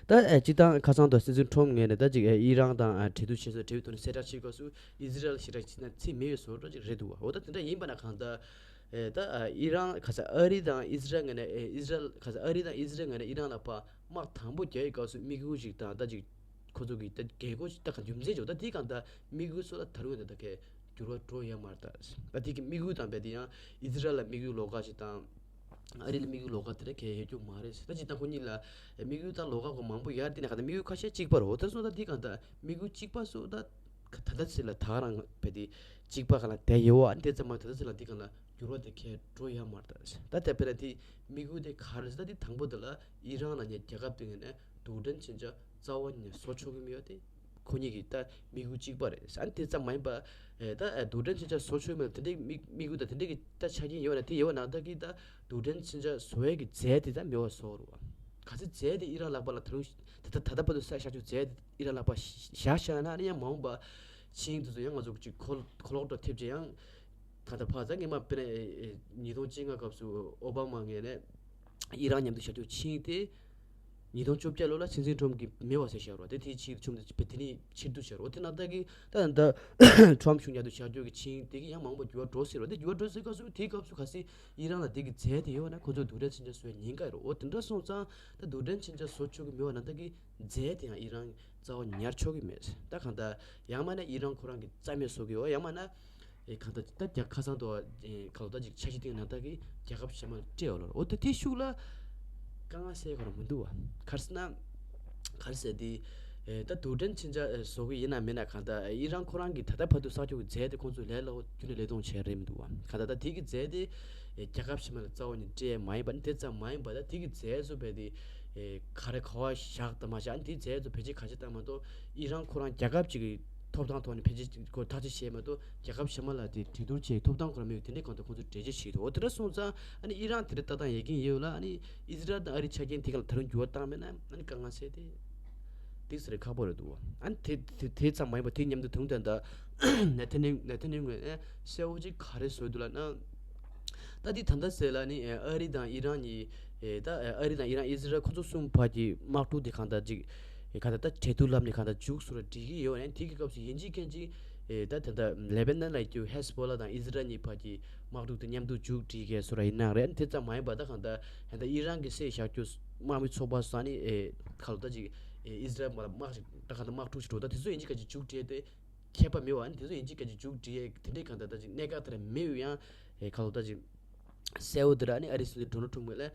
ད་ཨེ་སྤྱིར་བཏང་ཁ་སང་དུ་སྲིད་འཛིན་ཁྲོམ་ངོས་ནས་ད་ཅིག་ཨེ་ཨི་རན་དང་ཨ་གྲོས་བསྡུར་བྱས་སོང་། གྲོས་ཐོག་ནས་གསལ་བསྒྲགས་བྱེད་སྐབས་སུ་ཨི་ཟི་རལ་ཞེ་དྲག་ཅིག་ན་ཚིག་མེད་པའི་བཟོ་འདྲ་ཅིག་རེད་འདུག་བ། འོ་ད་དེ་འདྲ་ཡིན་པ་ན་གང་ལྟར་ཨེ་ད་ཨ་ཨི་རན་ཁ་ས་ཨ་རི་དང་ཨི་ཟི་རལ་ངོས་ནས་ཨེ་ཨི་ཟི་རལ་ཁ་ས་ཨ་རི་དང་ཨི་ཟི་རལ་ངོས་ནས་ཨི་རན་ལ་ཕར་དམག་དང་པོ་རྒྱག་ཡི་སྐབས་སུ་དམིགས་ཡུལ་ཞིག་དང་ད་ཅིག་ཁོ་ཚོ་གི་ད་རྒྱལ་སྒོ་ཞིག་ད་ག་རྒྱུ་མཚན་ཅིག་ད་དེ་གང་ལྟར་དམིགས་ཡུལ་སོགས་ལ་ད་རུང་ད་ད་གས་འགྱུར་བ་འགྲོ་ཡ་མ་རེད། ད་ད་དེ་གི་དམིགས་ཡུལ་དང་རྦད་དེ་ཡང་ཨི་ཟི་རལ་ལ་དམིགས་ཡུལ་ལོགས་ཀ་ཞིག་དང་། ཨ་རི་ལ་དམིགས་ཡུལ་ལོགས་ཀ་དེ་འདྲ་གས་ཡོད་རྒྱུ་མ་རེད། ད་སྤྱིར་བཏང་ཁོ་གཉིས་ལ་དམིགས་ཡུལ་ད་ལོགས་ཀ་གོ་མང་པོ་ཡོད་རེད། དེ་ནས་ག་ད་དམིགས་ཡུལ་ཁ་ཤས་གཅིག་པ་རེད། འོ་ད་སོང་ད་དེ་གང་ད་དམིགས་ཡུལ་གཅིག་པ་སོགས་ད་ད་ད་ཚེ་ལ་ད་ག་རང་རྦད་དེ་གཅིག་པ་ག་ལ་བསྡད་ཡོད་བ། ཨ་ནི་དེ་ཙམ་མ་ད་ད་ཚེ་ལ་དེ་གང་ལ་འགྱུར་བ་དེ་གས་འགྲོ་ཡ་མ་རེད། ད་ད་དཔེར་ན་དེ་དམིགས་ཡུལ་དེ་ག་རེ་ད་དེ་དང་པོ་དེ་ལ་ཨི་རན་ལ་ཉེ་རྒྱལ་ཁབ་དེ་ངོས་ནས་རྡུལ་ཕྲན་མཚོན་ཆ་རྩ་བ་ནས་བཟོ་ཆོག་གི་མེད་པ་དེ་ཁོ་གཉིས་ཀྱི་ད་དམིགས་ཡུལ་གཅིག་པ་རེད། ཨ་ནི་དེ་ཙམ་མ་ཡིན་པ་ཨེ་ད་ཨེ་རྡུལ་ཕྲན་མཚོན་ཆ་བཟོ་ཆོག་གི་མེད་པ་དེ་འདྲའི་དམིགས་དམིགས་ཡུལ་ད་དེ་འདྲའི་གི་ད་ཆ་རྐྱེན་ཡོད་ན་དེ་ཡོད་ན་ད་གི་ད་རྡུལ་ཕྲན་མཚོན་ཆ་བཟོ་ཡས་ཀྱི་རྫས་དེ་ད་མེད་པ་བཟོ་རུ་བ། ག་ཚོད་རྫས་དེ་ཨི་རན་ལག་པ་ལ་ད་རུང་ད་ད་ད་ལྟ་བར་དུ་བསགས་བཞག་ཆོག་རྫས་དེ་ཨི་རན་ལག་པ་བཞག་བཞག་ན་ཨ་ནི་ཡང་མ་འོངས་པ་ཆིངས་དེ་ཚོ་ཡང་ང་ཚོ་གཅིག་ཁོ་ཁོ་ལོག་འགྲོ་ཐེབས་ཅེ་ཡང་། ད་ལྟ་ཕར་ཚ་སྔས་མ་དཔེར་ན་ཨེ་ཨེ་ཉིས་སྟོང་བཅོ་ལྔ་སྐབས་སུ་ཨོ་བྷ་མ་ངོས་ནས་ཨི་རན་མཉམ་དུ་བཞག་རྒྱུ་ཆིངས་ཏེ་ཉིས་སྟོང་བཅོ་བརྒྱད་ལོ་ལ་སྲིད་འཛིན་ཁྲོམ་གྱིས་མེད་པ་བཟོས་བཞག་རོགས་དེ་དེའི་ཆིངས་ཆུམ་དེ་དེ་ནས་ཕྱིར་བསྡུ་བྱ་རོགས་དེ་ན་ད་གི་ད་ད་ཁྲོམ་གཞུང་མཉམ་དུ་བཞག་རྒྱུ་གི་ཆིངས་དེ་གི་ཡང་མང་པོ་འགྱུར་བ་འགྲོ་སྲིད་རོགས་དེ་འགྱུར་བ་འགྲོ་སྲིད་སྐབས་སུ་དེའི་སྐབས་སུ་གལ་སྲིད་ཨི་རན་ལ་དེ་གི་རྫས་དེ་ཡོད་ན་ཁོ་ཚོ་རྡུལ་ཕྲན་མཚོན་ཆ་བཟོ་ཡ་ཉེན་ཁ་ཡོད་རོགས། འོ་དེ་འདྲ་སོང་ཙང་ད་རྡུལ་ཕྲན་མཚོན་ཆ་བཟོ་ཆོག་གི་མེད་པ་ན་ད་གི་རྫས་དེ་ཡང་ཨི་རན་རྩ་བ་ཉར་ཆོག་གི་མེད། ད་གང་ལྟར་ཡང་མིན་ན་ཨི་རན་ཁོ་རང་གི་རྩ་མེད་བཟོ་གི་ཡོད། ཡང་མིན་ན་ཨེ་གང་ལྟར་ད་རྒྱ་ཁ་སང་དུ་ཨེ་གང་ལྟར་ཅིག་འཆར་གཞི་སྟེང་ན་ད་གི་རྒྱལ་ཁབ་གཞན་པ་ལ་སྤྲད་ཡོད་ལ། འོ་ད་དེ་ཤུགས་ལ་དཀའ་ངལ་སེལ་ག་རང་མི་འདུག་བ། ག་རེ་ཟེར་ན་ག་རེ་ཟེར་དེ་ཨེ་ད་རྡུལ་ཕྲན་མཚོན་ཆ་ཨེ་བཟོ་གི་ཡིན་ན་མིན་ན་གང་ལྟར་ཨེ་ཨི་རན་ཁོ་རང་གི་ད་ལྟ་བར་དུ་བསགས་རྒྱུ་གི་རྫས་དེ་ཁོང་ཚོས་ལས་སླ་པོ་རྒྱུན་ནས་ལས་གཏོང་བྱས་རེད་མི་འདུག་བ། གང་ལྟར་ད་དེ་གི་རྫས་དེ་ཨེ་རྒྱལ་ཁབ་གཞན་པ་ལ་རྩ་བ་ནས་སྤྲད་མ་ཡིན་པ་ནི་དེ་ཙམ་མ་ཡིན་པ་ད་དེ་གི་རྫས་བཟོ་བས་དེ། ཨེ་ག་རེ་ག་བ་བཞག་དང་མ་བཞག་ཨ་ནི་དེའི་རྫས་ཚོ་བེད་སྤྱོད་ག་བྱེད་བཏང་མ་གཏོགས་ཨི་རན་ཁོ་རང་རྒྱལ་ཁབ་ཅིག་གི་ཐོབ་ཐང་ཐོག་ནས་བེད་སྤྱོད་ཁོ་ཐག་གཅོད་བྱས་མ་གཏོགས་རྒྱལ་ཁབ་གཞན་པ་ལ་དེ་གྲོས་བསྡུར་བྱེད་ཐོབ་ཐང་ཁོ་རང་མེད་པའི་དེ་འདྲའི་སྒང་དུ་ཁོ་ཚོ་འགྲེལ་བརྗོད་བྱེད་འདུག་འོ་དེ་འདྲ་སོང་ཙང་ཨ་ནི་ཨི་རན་དེ་འདྲ་ལྟ་སྟངས་ཡོད་ཀྱིན་ཡོད་ལ་ཨ་ནི་ཨི་ཟི་རལ་དང་ཨ་རིའི་ཆ་རྐྱེན་དེ་ག་ལ་ད་རུང་འགྱུར་བ་བཏང་མེད་ན་ཨ་ནི་དཀའ་ངལ་སེལ་ཏེ་དེ་ཟེར་ཁག་པོ་རེད་འདུག་ཨ་ནི་དེ་དེ་དེ་ཙམ་མ་ཡིན་པ་དེ་མཉམ་དུ་དུང་ད་ལྟ་ནེ་ཐན་ཡ་ཧུ་ནེ་ཐན་ཡ་ཧུ་ངོས་ནས་གསལ་བོ་ཅིག་ག་རེ་བཟོས་འདུག་ལབ་ན། ད་འདི་ད་ལྟ་ཟེར་ལ་ནི་ཨ་རི་དང་ཨི་རན་གཉིས་ཨེ་ད་ཨ་རི་དང་ཨི་རན་ཨི་ཟི་རལ་ཁོ་ཚོ་གསུམ་བར་གྱི་དམག་འཁྲུག་དེ་གང་ལྟར་ཅིག་ཨེ་གང་ལྟར་ད་གྲོས་བསྡུར་ལམ་ནས་གང་ལྟར་མཇུག་བསྡུ་ར་སྒྲིལ་གྱི་ཡོད་ནས་དེ་གི་སྐབས་སུ་ཡིན་གཅིག་མིན་གཅིག་ཨེ་ད་ད་ལྟ་ལེ་བྷ་ནན་ལ་ཡོད་རྒྱུ་ཧེ་ཟི་བྷོ་ལ་དང་ཨི་ཟི་རལ་གཉིས་བར་གྱི་དམག་འཁྲུག་དེ་མཉམ་དུ་མཇུག་སྒྲིལ་གས་བཟོ་ར་ཡིན་ནའང་རེད། དེ་ཙམ་མ་ཡིན་པ་ད་གང་ལྟར་ད་ལྟ་ཨི་རན་གྱི་སྲིད་བཞག་རྒྱུ་དམག་མི་ཚོགས་པ་སོགས་ནི་ཨེ་ག་ལ་ད་ཅིག་ཨེ་ཨི་ཟི་རལ་མ་ལ་དམག་ཅིག་ད་གང་ལྟར་དམག་འཁྲུག་ཅིག་འགྲོ་ད་དེ་ཚོ་ཡིན་གཅིག་མིན་གཅིག་མཇུག་སྒྲིལ་ཏེ། ཁྱད་པར་མེད་པ་ཨ་ནི་དེ་ཚོ་ཡིན་གཅིག་མིན་གཅིག་མཇུག་སྒྲིལ་ཡས་དེ་འདྲའི་གང་ལྟར་ད་ཅིག་གནད་འགག་དེ་འདྲ་མེད་པའི་ཡང་ཨེ་ག་ལ་ད་ཅིག་གསལ་བོ་དེ་འདྲ་ཨ་ནི་ཨ་རིའི་སྲིད་འཛིན་ཌོ་ནལ་ཊམ་ངོས་ལ་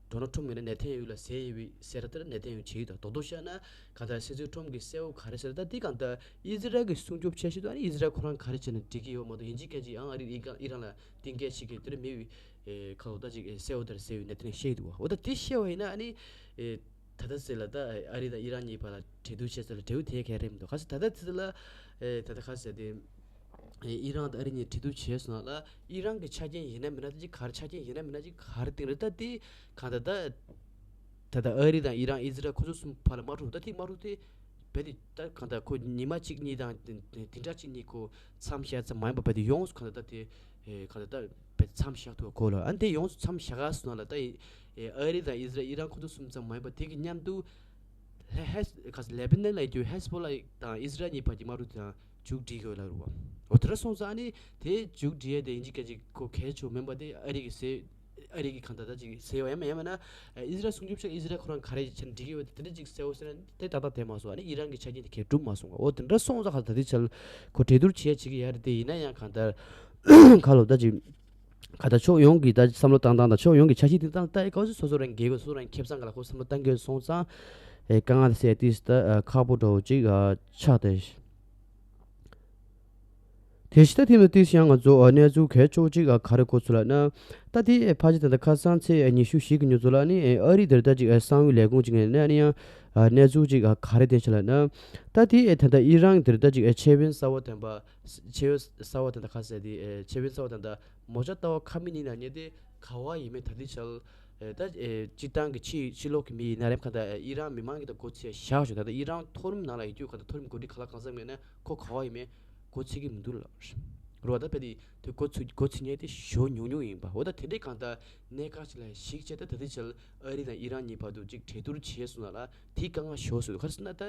ཌོ་ནལ་ཊམ་ངོས་ལ་ནེ་ཐན་ཡ་ཧུ་ལ་ཟེར་ཡོད་པའི་ཟེར་ར་དེ་འདྲ་ནེ་ཐན་ཡ་ཧུ་བྱེད་ཀྱི་འདུག་རྡོག་རྡོག་བཤད་ན་གང་ལྟར་སྲིད་འཛིན་ཊམ་གྱིས་གསལ་བོ་ག་རེ་ཟེར་ད་དེ་གང་ལྟར་ཨི་ཟི་རལ་གྱི་སྲུང་སྐྱོབ་བྱེད་བཞིན་དུ་ཨ་ནི་ཨི་ཟི་རལ་ཁོ་རང་ག་རེ་བྱས་ན་འགྲིག་གི་ཡོད་མ་གཏོགས་ཡིན་གཅིག་མིན་གཅིག་ཡང་ཨ་རི་ཨི་རན་ལ་གཏན་འཁེལ་བྱེད་མཁན་དེ་འདྲ་མེད་པའི་ཨེ་ག་ལ་ད་ཅིག་ཨེ་གསལ་བོ་དེ་འདྲ་ཟེར་བའི་ནེ་ཐན་ཡ་ཧུ་བཤད་ཀྱི་འདུག་འོ་ད་དེ་བཤད་པ་ཡིན་ན་ཨ་ནི་ཨེ། ད་ལྟ་ཟེར་ལ་ད་ཨ་རི་དང་ཨི་རན་གཉིས་བར་ལ་གྲོས་བསྡུར་བྱས་ཚར་ལ་འབྲས་བུ་དེ་ག་རེ་མི་འདུག་ག་ཟེར་ད་ལྟ་ཚེ་ལ་ཨེ་ད་ལྟ་ག་ཟེར་དེ་ཨེ་ཨི་རན་དང་ཨ་རི་གཉིས་གྲོས་བསྡུར་བྱས་སོང་ལ་ཨི་རན་གྱི་ཆ་རྐྱེན་ཡིན་ན་མིན་ན་ཅིག་ག་རེ་ཆ་རྐྱེན་ཡིན་ན་མིན་ན་ཅིག་ག་རེ་སྟེང་རེད་ད་དེ་གང་ད་ད་ད་ལྟ་ཨ་རི་དང་ཨི་རན་ཨི་ཟི་རལ་ཁོ་ཚོ་གསུམ་བར་ལ་དམག་འཁྲུག་ད་དེ་དམག་འཁྲུག་དེ་བས་དེ་ད་གང་ད་ཁོ་ཉི་མ་གཅིག་གཉིས་དང་དེ་འདྲ་གཅིག་གཉིས་ཁོ་མཚམས་བཞག་ཙམ་མ་ཡིན་པ་བས་དེ་ཡོངས་སུ་གང་ད་ད་དེ་ཨེ་གང་ད་ད་བས་མཚམས་བཞག་ཐུབ་གོ་ལ་ཨ་དེ་ཡོངས་སུ་མཚམས་བཞག་ག་སོང་ལ་ད་ཨེ་ཨ་རི་དང་ཨི་ཟི་རལ་ཨི་རན་ཁོ་ཚོ་གསུམ་ཙམ་མ་ཡིན་པ་དེ་གི་མཉམ་དུ་ཧེ་ཧེ་ཁ་ལེ་བྷ་ནན་ལ་ཡོད་རྒྱུ་ཧེ་ཟི་བྷོ་ལ་དང་ཨི་ཟི་རལ་གཉིས་བར་གྱི་དམག་འཁྲུག་དེ་ཡང་མཇུག་སྒྲིལ་དགོས་ལབ་རེད་བ། འོ་དེ་འདྲ་སོང་ཙང་ཨ་ནི་དེ་མཇུག་སྒྲིལ་ཡས་དེ་ཡིན་གཅིག་ག་གཅིག་ཁོ་གལ་ཆེ་བ་མིན་པ་དེ་ཨ་རི་གི་ཟེར་ཨ་རི་གི་གང་ད་ད་ཅིག་ཟེར་བ་ཡང་མིན་ཡང་མིན་ན་ཨི་ཟི་རལ་སྲུང་སྐྱོབ་ཆེད་ཨི་ཟི་རལ་ཁོ་རང་ག་རེ་བྱས་ན་འགྲིག་གི་ཡོད་དེ་དེ་འདྲ་ཅིག་ཟེར་བ་ཟེར་ན་དེ་ཏག་ཏག་བསྡད་མ་སོང་། ཨ་ནི་ཨི་རན་གི་ཆ་རྐྱེན་དེ་གས་གྲུབ་མ་སོང་བ། འོ་དེ་འདྲ་སོང་ཙང་ག་ད་དེ་ཆ་ལ་ཁོ་གྲོས་བསྡུར་བྱས་བྱེད་ཀྱི་ཡ་རེད་དེ་ཡིན་ན་ཡང་གང་ལྟར་ཁ་ལོ་ད་ཅིག་ག་ད་ཕྱོགས་ཡོངས་ཀྱི་ད་བསམ་བློ་བཏང་སྟངས་དང་ཕྱོགས་ཡོངས་ཀྱི་འཆར་གཞི་དེ་དང་ད་ཨེ་ག་སོ་སོ་རང་འགལ་དགོས་སོ་སོ་རང་ཁེ་བཟང་ག་ལ་ཁོ་བསམ་བློ་བཏང་དགོས་སོང་ཙང་ཨེ་དཀའ་ངལ་སེལ་ཏིས་ད་ཁག་པོ་འདྲ་བོ་ཅིག་ཆགས་ཏེ། དེ་ཕྱི་ད་ཐེངས་ལ་ཏིས་ཡང་ང་ཚོ་གནས་ཚུལ་གལ་ཆེ་བོ་ཅིག་ག་རེ་གོ་ཚུལ་ལ་ན་ད་དེ་ཕལ་ཆེར་ད་ལྟ་ཁ་སང་ཚེས་ཉི་ཤུ་བཞི་གི་ཉིན་ཚོ་ལ་ནི་ཨ་རི་དེར་ད་ཅིག་གསང་བའི་ལས་ཁུངས་ཅིག་ནས་ནི་ཨ་ནི་ཡང་གནས་ཚུལ་ཅིག་ག་རེ་བསྟན་ཤག་ལ་ན་ད་དེ་ད་ལྟ་ཨི་རན་དེར་ད་ཅིག་ཆེད་དཔོན་གསར་བ་དེ་འདྲ་ཆེད་དཔོན་གསར་བ་དེ་འདྲ་ཁ་ཟེར་དེ་ཆེད་དཔོན་གསར་བ་དེ་འདྲ། མོ་ཅག་ལྟ་བ་ཁ་མི་ཉན་ན་ཉན་དེ་ག་བ་ཡིན་མིན་ད་ལྟའི་ཆར་ད་སྤྱིར་བཏང་གི་ཕྱི་ཕྱི་ལོགས་ཀྱི་མི་ཡིན་ན་རེམ་ག་ད་ཨི་རན་མི་མང་གི་ད་གོ་ཚད་བཞག་ཞོག་ད་ལྟ་ཨི་རན་མཐོ་རིམ་ནང་ལ་ཡོད་རྒྱུ་ག་ད་མཐོ་རིམ་འགོ་ཁྲིད་ག་ལ་གང་འཚམ་ཡོད་ན་ཁོ་ག་བ་ཡིན་མིན་གོ་ཚད་ཀྱི་མི་འདུག་ལ། རོ། ད་དཔེ་དེ་དེ་འགོ་ཚུགས་འགོ་ཚུགས་མཁན་དེ་ཞེ་པོ་ཉུང་ཉུང་ཡིན་པ། འོ་ད་དེ་འདྲའི་གང་ལྟར་གནད་འགག་ཅིག་ལ་གཞིགས་བྱས། ད་ད་ལྟའི་ཆར་ཨ་རི་དང་ཨི་རན་གཉིས་བར་དུ་ཅིག་གྲོས་བསྡུར་བྱས་སོང་ན་ལ་དེའི་དཀའ་ངལ་ཞེ་པོ་བཟོས་འདུག་ག་རེ་ཟེར་ན་ད་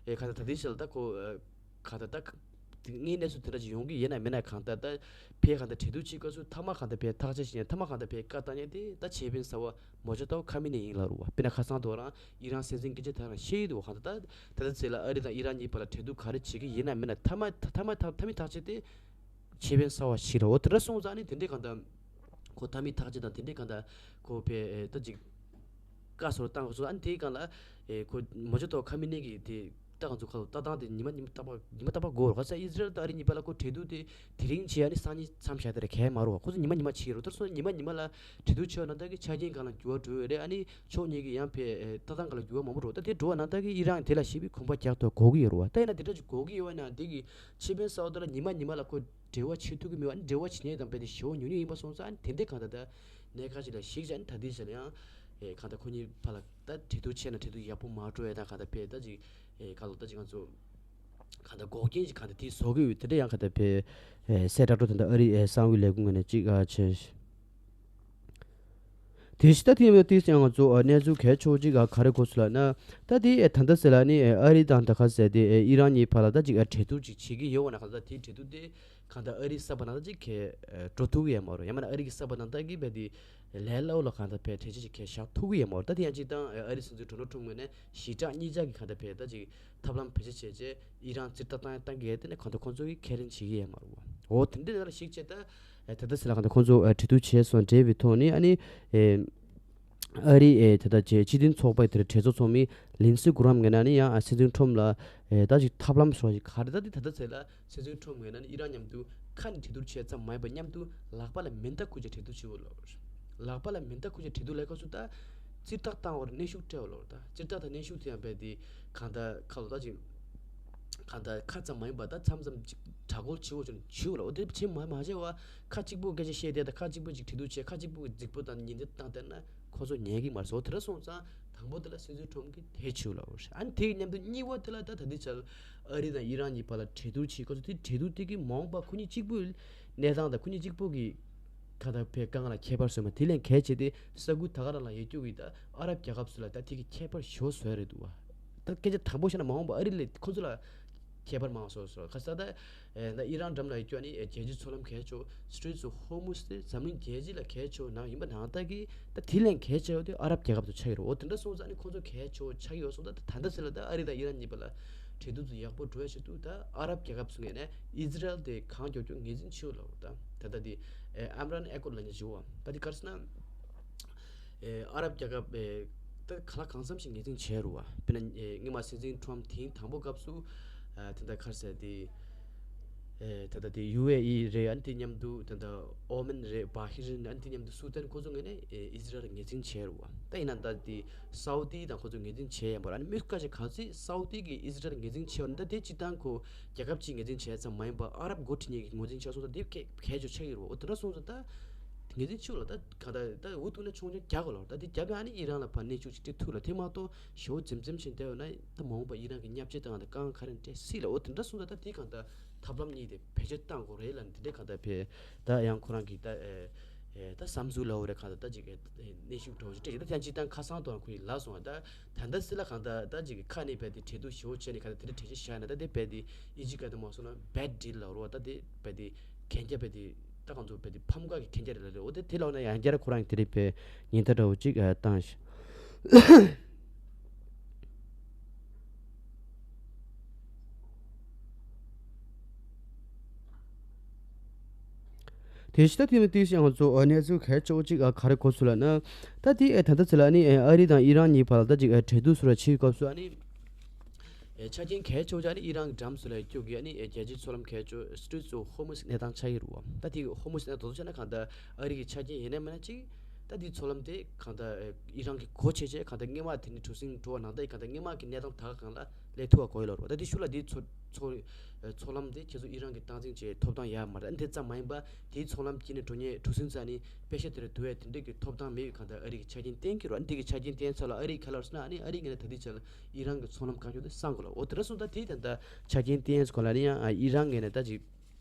ཨེ་གང་ལྟར་ད་ལྟའི་ཆར་ད་ཁོ་ཨེ་གང་ལྟར་ད་དངོས་གནས་སུ་དེ་འདྲ་ཅིག་ཡོང་གི་ཡིན་ན་མིན་ན། གང་ལྟར་ད་ཕའི་གང་ལྟར་གྲོས་བསྡུར་བྱེད་སྐབས་སུ་མཐའ་མ་གང་ལྟར་ཕའི་ཐག་གཅོད་བྱེད་མཁན། མཐའ་མ་གང་ལྟར་ཕའི་བཀའ་བཏང་མཁན་དེ་ད་ཆེ་བན་ཟེར་བ་མོ་ཇོ་ཏོ་ཁ་མི་ནེ་ཡིན་ལབ་རེད་བ། དཔེར་ན་ཁ་སང་དུ་རང་ཨི་རན་སྲིད་འཛིན་སྐད་ཆ་དེ་རང་བཤད་ཡོད་འདུག་ག་ད་ད་ད་ལྟ་ཚེ་ལ་ཨ་རི་དང་ཨི་རན་གཉིས་བར་ལ་གྲོས་བསྡུར་ག་རེ་བྱེད་ཀྱི་ཡིན་ན་མིན་ན། མཐའ་མ་མཐའ་མ་མཐའ་མཐའ་མའི་ཐག་གཅོད་དེ་ཆེ་བན་ཟེར་བ་ཞིག་ལ། འོ་དེ་འདྲ་སོང་ཙང་ནི་དེ་འདྲའི་གང་ལྟར་ཁོ་མཐའ་མའི་ཐག་གཅོད་དང་དེ་འདྲའི་གང་ལྟར་ཁོ་ཕའི་ད་ཅིག་བཀའ་སོགས་བཏང་སོང་། ཨ་ནི་དེའི་སྒང་ལ་ཨེ་ཁོ་མོ་ཇོ་ཏོ་ཁ་མི་ནེ་གི་དེ་ལྟ་གང་ཚོ་ཁ་ལོ་ལྟ་སྟངས་དེ་ཉི་མ་ཉི་མ་རྟག་པར་ཉི་མ་རྟག་པར་འགོར་རོ། ག་ས་ཨི་ཟི་རལ་དང་ཨ་རི་གཉིས་བར་ལ་ཁོ་གྲོས་བསྡུར་དེ་དེ་རིང་བྱས། ཨ་ནི་སང་ཉིན་མཚམས་བཞག་དེ་རེད། གས་མ་རོ་བ། ཁོ་ཚོ་ཉི་མ་ཉི་མ་བྱེད་རོ། དེར་སོང་ཉི་མ་ཉི་མ་ལ་གྲོས་བསྡུར་བྱས་པ་ན་ད་གི་ཆ་རྐྱེན་སྒང་ལ་འགྱུར་བ་འགྲོ་ཡོད་རེད། ཨ་ནི་ཕྱོགས་གཉིས་ཀྱི་ཡང་ཕའི་ཨེ་ལྟ་སྟངས་སྒང་ལ་འགྱུར་བ་མང་པོ་འགྲོ། ད་དེ་འགྲོ་བ་ན་ད་གི་ཨི་རན་དེ་ལ་ཞེ་པོའི་གོམ་པ་རྒྱག་ཐུབ་དགོས་ཀྱི་ཡོད་རེད་བ། ད་ཡིན་ན་དེ་འདྲ་ཅིག་དགོས་ཀྱི་ཡོད་བ་ན་དེ་གི་ཆེ་བན་ཟེར་བ་དེ་ལ་ཉི་མ་ཉི་མ་ལ་ཁོ་འབྲེལ་བ་བྱེད་ཐུབ་ཀྱི་མེད་པ། ཨ་ནི་འབྲེལ་བ་བྱེད་མཁན་དང་དཔེ་དེ་ཞེ་པོ་ཉུང་ཉུང་ཡིན་པ་སོང་ཙང་། ཨ་ནི་དེ་འདྲའི་གང་ལྟར་ད་གནད་འགག་ཅིག་ལ་གཞིགས་བྱས། ཨ་ནི་ད་ལྟའི་ཆ་ལ་ཡང་ཨེ་གང་ལྟར་ཁོ་གཉིས་བར་ལ་ད་གྲོས་བསྡུར་བྱས་ན་གྲོས་བསྡུར་ཡག་པོ་མ་འགྲོ་ཡ་དང་། གང་ལྟར་དཔེ་ད་ཅིག་ཨེ་གང་ལ་ད་ཅིག་ང་ཚོ་གང་ལྟར་འགོག་རྐྱེན་ཅིག་གང་ལྟར་དེ་བཟོ་གི་ཡོད། དེ་འདྲ་ཡང་གང་ལྟར་དཔེ་ཨེ་གསལ་བསྒྲགས་འགྲོ། དེ་འདྲ་ཨ་རི་ཨེ་གསང་བའི་ལས་ཁུངས་ངོས་ནས་ཅིག་ཨ་བྱས། དེ་བཞིན་ད་དེ་ཡང་དེ་ཡང་ང་ཚོ་ཨ་གནས་ཚུལ་གལ་ཆེ་བོ་ཅིག་ཨ་ག་རེ་གོ་སོང་ལབ་ན། ད་དེ་ཨེ་ད་ལྟ་ཟེར་ལ་ནི་ཨེ་ཨ་རི་དང་ད་ག་ཟེར་དེ་ཨེ་ཨི་རན་གཉིས་བར་ལ་ད་ཅིག་ཨ་གྲོས་བསྡུར་ཅིག་བྱེད་ཀྱི་ཡོད་པ་ན། གང་ལྟར་དེ་གྲོས་བསྡུར་དེ་གང་ལྟར་ཨ་རིའི་ས་བབ་ནང་ད་ཅིག་གས་ཨེ་འགྲོ་ཐུབ་ཀྱི་ཡོད་མ་རེད། ཡང་མིན་ན་ཨ་རི་གི་ས་བབ་ནང་ད་གི་དཔེ་དེ་ལས་སླ་པོ་ལ་གང་ལྟར་དཔེ་གྲོས་ཆོད་ཅིག་གས་བཞག་ཐུབ་ཀྱི་ཡོད་མ་རེད། ད་དེ་ཡང་ཅིག་ད་ཨ་རིའི་སྲིད་འཛིན་ཌོ་ནལ་ཊམ་ངོས་ནས་ཞི་དྲག་གཉིས་ཆར་གྱི་གང་ལྟར་དཔེ་ད་ཅིག་ཐབས་ལམ་བེད་སྤྱོད་བྱས་བྱས་ཨི་རན་རྩིས་ཐག་བཏང་ཡ་བཏང་གི་ཡོད། དེ་ནས་གང་ལྟར་ཁོང་ཚོ་གིས་ཁས་ལེན་བྱེད་ཀྱི་ཡོད་མ་རེད། འོ་དེ་འདྲའི་ནང་ལ་གཞིགས་བྱས་ད་ཨེ་ད་ལྟ་ཟེར་ལ་གང་ལྟར་ཁོང་ཚོ་ཨེ་གྲོས་བསྡུར་བྱས་སོང་འབྲེལ་བའི་ཐོག་ནས། ཨ་ནི་ཨེ་ཨ་རིའི་ཨེ་ད་ལྟ་ཆེས་སྤྱི་མཐུན་ཚོགས་པའི་དེར་གྲོས་ཚོགས་ཚོགས་མི་ལིན་སི་གྷི་རམ་ངོས་ནས་ནི་ཡང་ཨ་སྲིད་འཛིན་ཁྲོམ་ལ་ཨེ་ད་ཅིག་ཐབས་ལམ་སོགས་ཤིག་ག་རེ། ད་འདི་ད་ལྟ་ཚེ་ལ་སྲིད་འཛིན་ཁྲོམ་ངོས་ནས་ནི་ཨི་རན་མཉམ་དུ་ཁ་ནས་གྲོས་བསྡུར་བྱས་ཙམ་མ་ཡིན་པར་མཉམ་དུ་ལག་པ་ལ་མེ་མདའ་འཁུར་བྱས་གྲོས་བསྡུར་བྱེད་དགོས་ལབ། ལག་པ་ལ་མེ་མདའ་འཁུར་བྱས་གྲོས་བསྡུར་ལས་སྐབས་སུ་ད་རྩིས་ཐག་བཏང་བར་གནོན་ཤུགས་སྤྲད་པ་ལབ། ད་རྩིས་ཐག་དང་གནོན་ཤུགས་དེ་ཡང་རྦད་དེ་གང་ལྟར་ཁ་ལོ་ད་ཅིག་གང་ལྟར་ཁ་ཙམ་མ་ཡིན་པར་ད་མཚམས་མཚམས་ཅིག་དྲག་རྒོལ་བྱེད་དགོས་བྱུང་ན་བྱེད་དགོས་ལབ། འོ་དེ་བྱེད་མ་མ་བྱས་པར་ཁ་གཅིག་པོ་སྐད་ཆ་བཤད་བསྡད་དང་། ཁ་གཅིག་པོ་ཅིག་གྲོས་བསྡུར་བྱས། ཁ་གཅིག་པོ་གི་རྫིག་པོ་དང་ཉེས་འཛུགས་བཏང་བསྡད་ན་ཁོ་ཚོ་ཉན་གི་མ་རེད་ཟེར། འོ་དེ་འདྲ་སོང་ཙང་དང་པོ་དེ་ལ་སྲིད་འཛིན་ཁྲོམ་གྱིས་དེ་བྱེད་དགོས་ལབ་པ་རེད། ཨ་ནི་དེ་གི་མཉམ་དུ་གཉིས་པ་དེ་ལ་ད་ད་ལྟའི་ཆར་ཨ་རི་དང་ཨི་རན་གཉིས་བར་ལ་གྲོས་བསྡུར་བྱེད་སྐབས་སུ་དེ་གྲོས་བསྡུར་དེ་གི་མ་འོངས་པ་ཁོ་གཉིས་གཅིག་པུའི་གནས་སྟངས་དང་ཁོ་གཉིས་གཅིག་པོ་གི་གང་ལྟར་ཕའི་དཀའ་ངལ་ལ་ཁྱད་པར་བཟོས་མ། དེ་ལས་གལ་ཆེ་དེ་ས་ཁུལ་ད་ག་རང་ལ་ཡོད་རྒྱུ་གི་ད་ཨ་རབ་རྒྱལ་ཁབ་ཚོ་ལ་ད་དེ་གི་ཁྱད་པར་ཞེ་པོ་བཟོས་རེད་འདུག་བ། ད་སྐད་ཆ་དྲང་པོ་བཤད་ན་མ་འོངས་པ་ཨ་རི་ལས་ཁོ་ཚོ་ལ་ཁྱད་པར་མང་བཟོ་བཟོ། ཁ་ས་ད་ཨེ་ད་ཨི་རན་འགྲམ་ལ་ཡོད་རྒྱུ་ཨ་ནི་ཨེ་རྒྱལ་སྤྱིའི་མཚོ་ལམ་གལ་ཆེ་བོ་Straits of Hormuz དེ་འཛམ་གླིང་རྒྱལ་སྤྱི་ལ་གལ་ཆེ་བོ་ནང་ཡིན་པ་ནང་ལྟར་གི་ད་དེ་ལས་གལ་ཆེ་བོ་དེ་ཨ་རབ་རྒྱལ་ཁབ་ཚོ་ཆགས་ཀྱི་རེད། འོ་དེ་འདྲ་སོང་ཙང་ཨ་ནི་ཁོ་ཚོ་གལ་ཆེ་བོ་ཆགས་ཀྱི་ཡོད་སོང་། ད་ད་ལྟ་ཟེར་ལ་ད་ཨ་རི་དང་ཨི་རན་གཉིས་བར་ལ་གྲོས་བསྡུར་ཚོ་ཡག་པོ་འགྲོ་ཡ་ཆེད་དུ་ད་ཨ་རབ་རྒྱལ་ཁབ་ཚོ་ངོས་ནས་ཨི་ཟི་རལ་དེ་གང་མགྱོགས་མགྱོགས་ངོས་འཛིན་བྱེད་དགོས་ལབ། ད་ད་ལྟ་དེ་ཨེ་ཨམ་རན་ཨེ་ཀོར་ལབ་མཁན་ཅིག་ཡོད་བ། ད་དེ་ག་རེ་ཟེར་ན། ཨེ་ཨ་རབ་རྒྱལ་ཁབ་ཨེ་ད་ག་ལ་གང་འཚམ་ཞིག་ངོས་འཛིན་བྱས་རེད་བ། དཔེར་ན་ཨེ་སྔོན་མ་སྲིད་འཛིན་ཁྲོམ་དེང་དང་པོ་སྐབས་སུ་ཨ་ད་ལྟ་ག་རེ་ཟེར་དེ་ཨེ་ད་ལྟ་དེ་ཡུ་ཨེ་ཨི་རེད། ཨ་ནི་དེ་མཉམ་དུ་ད་ལྟ་ཨོ་མན་རེད། བྷ་ཧི་རིན། ཨ་ནི་དེ་མཉམ་དུ་སུ་ཏན། ཁོ་ཚོ་ངོས་ནས་ཨེ་ཨི་ཟི་རལ་ངོས་འཛིན་བྱས་རེད་བ། ད་ཡིན་ན་ད་དེ་སའུ་ཏི་དང་ཁོ་ཚོ་ངོས་འཛིན་བྱས་ཡོད་མ་རེད། ཨ་ནི་མི་ཁ་ཤས་ག་ཚོད་སའུ་ཏི་གིས་ཨི་ཟི་རལ་ངོས་འཛིན་བྱས་པ་ནི་ད་དེ་སྤྱིར་བཏང་ཁོ་རྒྱལ་ཁབ་གཅིག་ངོས་འཛིན་བྱས་ཙམ་མ་ཡིན་པར་ཨ་རབ་འགོ་ཁྲིད་མཁན་གྱིས་ངོས་འཛིན་བྱས་སོང་ཙང་དེ་གལ་གལ་ཆེ་བོ་ཆགས་ཀྱི་རེད་བ། འོ་དེ་འདྲ་སོང་ཙང་ད་ངོས་འཛིན་བྱེད་དགོས་ལ། ད་ག་ད་ད་འུ་ཐུག་ན་མཆོང་ཆུང་རྒྱག་དགོས་ལ། ད་དེ་རྒྱབ་ཡ་ཨ་ནི་ཨི་རན་ལ་ཕར་གནོན་ཤུགས་ཅིག་སྤྲད་ཐུབ་ལ། དེ་མ་གཏོགས་ཞེ་པོ་འཛེམ་འཛེམ་བྱས་བསྡད་ཡོད་ན་ད་མ་འོངས་པ་ཨི་རན་གྱིས་བརྙས་བཅོས་བཏང་ཡ་དང་དཀའ་ངལ་ག་རེ་འཕྲད་སྲིད་ལ། འོ་དེ་འདྲ་སོང་ཙང་ད་དེ་གང་ལྟར་ཐབས་ལམ་གཉིས་དེ་བེད་སྤྱོད་བཏང་དགོས་རེད་ལ། འདི་འདྲའི་གང་ལྟར་བེད་ད་ཡང་ཁོ་རང་གིས་ད་ཨེ་ཨེ་ད་བསམ་ཚུལ་ལབ་དགོས་རེད། གང་ལྟར་ད་ཅིག་ཨེ་གནོན་ཤུགས་འདྲ་བོ་ཅིག་སྤྲད་ཅིག་ད་ཐེངས་གཅིག་ད་ཁ་སང་དུ་ཁོ་ཡིས་ལབ་སོང་བ། ད་ད་ལྟ་སྲིད་ལ་གང་ལྟར་ད་ཅིག་ཁ་ནས་རྦད་དེ་གྲོས་བསྡུར་ཞེ་པོ་བྱས་ནས་གང་ལྟར་དེ་འདྲ་གྲོས་ཆོད་བཞག་ན་ད་དེ་རྦད་དེ་ཨིན་ཇི་སྐད་དུ་མ་སོང་ན་bad deal ལབ་རེད་བ། ད་དེ་རྦད་དེ་གན་རྒྱ་རྦད་དེ་ད་གང་ཚོ་རྦད་དེ་ཕམ་ཁ་གི་གན་རྒྱ་རེད་ལབ་རེད། འོ་དེ་དེ་ལབ་ན་ཡང་བསྐྱར་ཁོ་རང་གིས་དེ་རིང་ཕར་ཉེན་བརྡ་འདྲ་བོ་ཅིག་ཨ་བཏང་ཤག་དེ་བཞིན་ད་དེ་ནས་དེ་བཞིན་ང་ཚོ་གནས་ཚུལ་གལ་ཆེ་བོ་གཅིག་ག་རེ་གོ་སོང་ལབ་ན། ད་དེ་ད་ལྟ་ཚེ་ལ་ནི་ཨ་རི་དང་ཨི་རན་གཉིས་བར་ལ་ད་ཅིག་གྲོས་བསྡུར་སོགས་ལ་བྱེད་སྐབས་སུ་ཨ་ནི་ཆ་རྐྱེན་གལ་ཆེ་བོ་ཅིག་ཨ་ནི་ཨི་རན་གྱི་འགྲམ་སུ་ལ་སྐྱོད་ཀྱི་ཨ་ནི་རྒྱལ་སྤྱིའི་མཚོ་ལམ་གལ་ཆེ་བོ་Straits of Hormuz གནས་སྟངས་ཆགས་ཀྱི་རེད་བ། ད་དེ་Hormuz གནས་སྟངས་དོ་དོ་ཆ་ན་གང་ལྟར་ཨ་རི་གི་ཆ་རྐྱེན་ཡིན་ན་མིན་ན་ཅིག་ད་དེ་མཚོ་ལམ་དེ་གང་ལྟར་ཨི་རན་གྱི་སྒོ་ཕྱེ་བྱས་གང་ལྟར་སྔོན་མ་དེ་ནི་གྲུ་གཟིངས་འགྲོ་བ་ནང་ལྟར་གང་ལྟར་སྔོན་མ་གི་གནས་སྟངས་ད་ག་སྒང་ལ་སླེབས་ཐུབ་པ་དགོས་ཡོད་ལབ་རེད་བ། ད་དེ་ཤུགས་ལ་དེ་མཚོ་མཚོ་མཚོ་ལམ་དེ་ཁྱེད་ཚོ་ཨི་རན་གྱིས་སྟངས་འཛིན་བྱས་ཐོབ་ཐང་ཡོད་མ་རེད། ཨ་ནི་དེ་ཙམ་མ་ཡིན་པ་དེའི་མཚོ་ལམ་དཀྱིལ་ནས་འགྲོ་མཁན་གྲུ་གཟིངས་ཚོ་ནི་པེ་ཤ་དེ་རུ་བསྡུ་བའི་དེ་འདྲས་ཀྱི་ཐོབ་ཐང་མེད་པའི་གང་ལྟར་ཨ་རི་གི་ཆ་རྐྱེན་བསྟན་གྱི་རེད། ཨ་ནི་དེ་གི་ཆ་རྐྱེན་བསྟན་ཚར་ལ་ཨ་རི་ག་ལབ་ཟེར་ན་ཨ་ནི་ཨ་རི་ངོས་ནས་ད་ལྟའི་ཆར་ཨི་རན་གྱི་མཚོ་ལམ་བཀག་ཆོག་དེ་གསང་དགོས་ལ། འོ་དེ་འདྲ་སོང་ཙང་དེ་ད་ལྟ་ཆ་རྐྱེན་བསྟན་ཡས་སྐོར་ལ་ཨ་ནི་ཡང་ཨི་རན་ངོས་ནས་ད་ཅིག་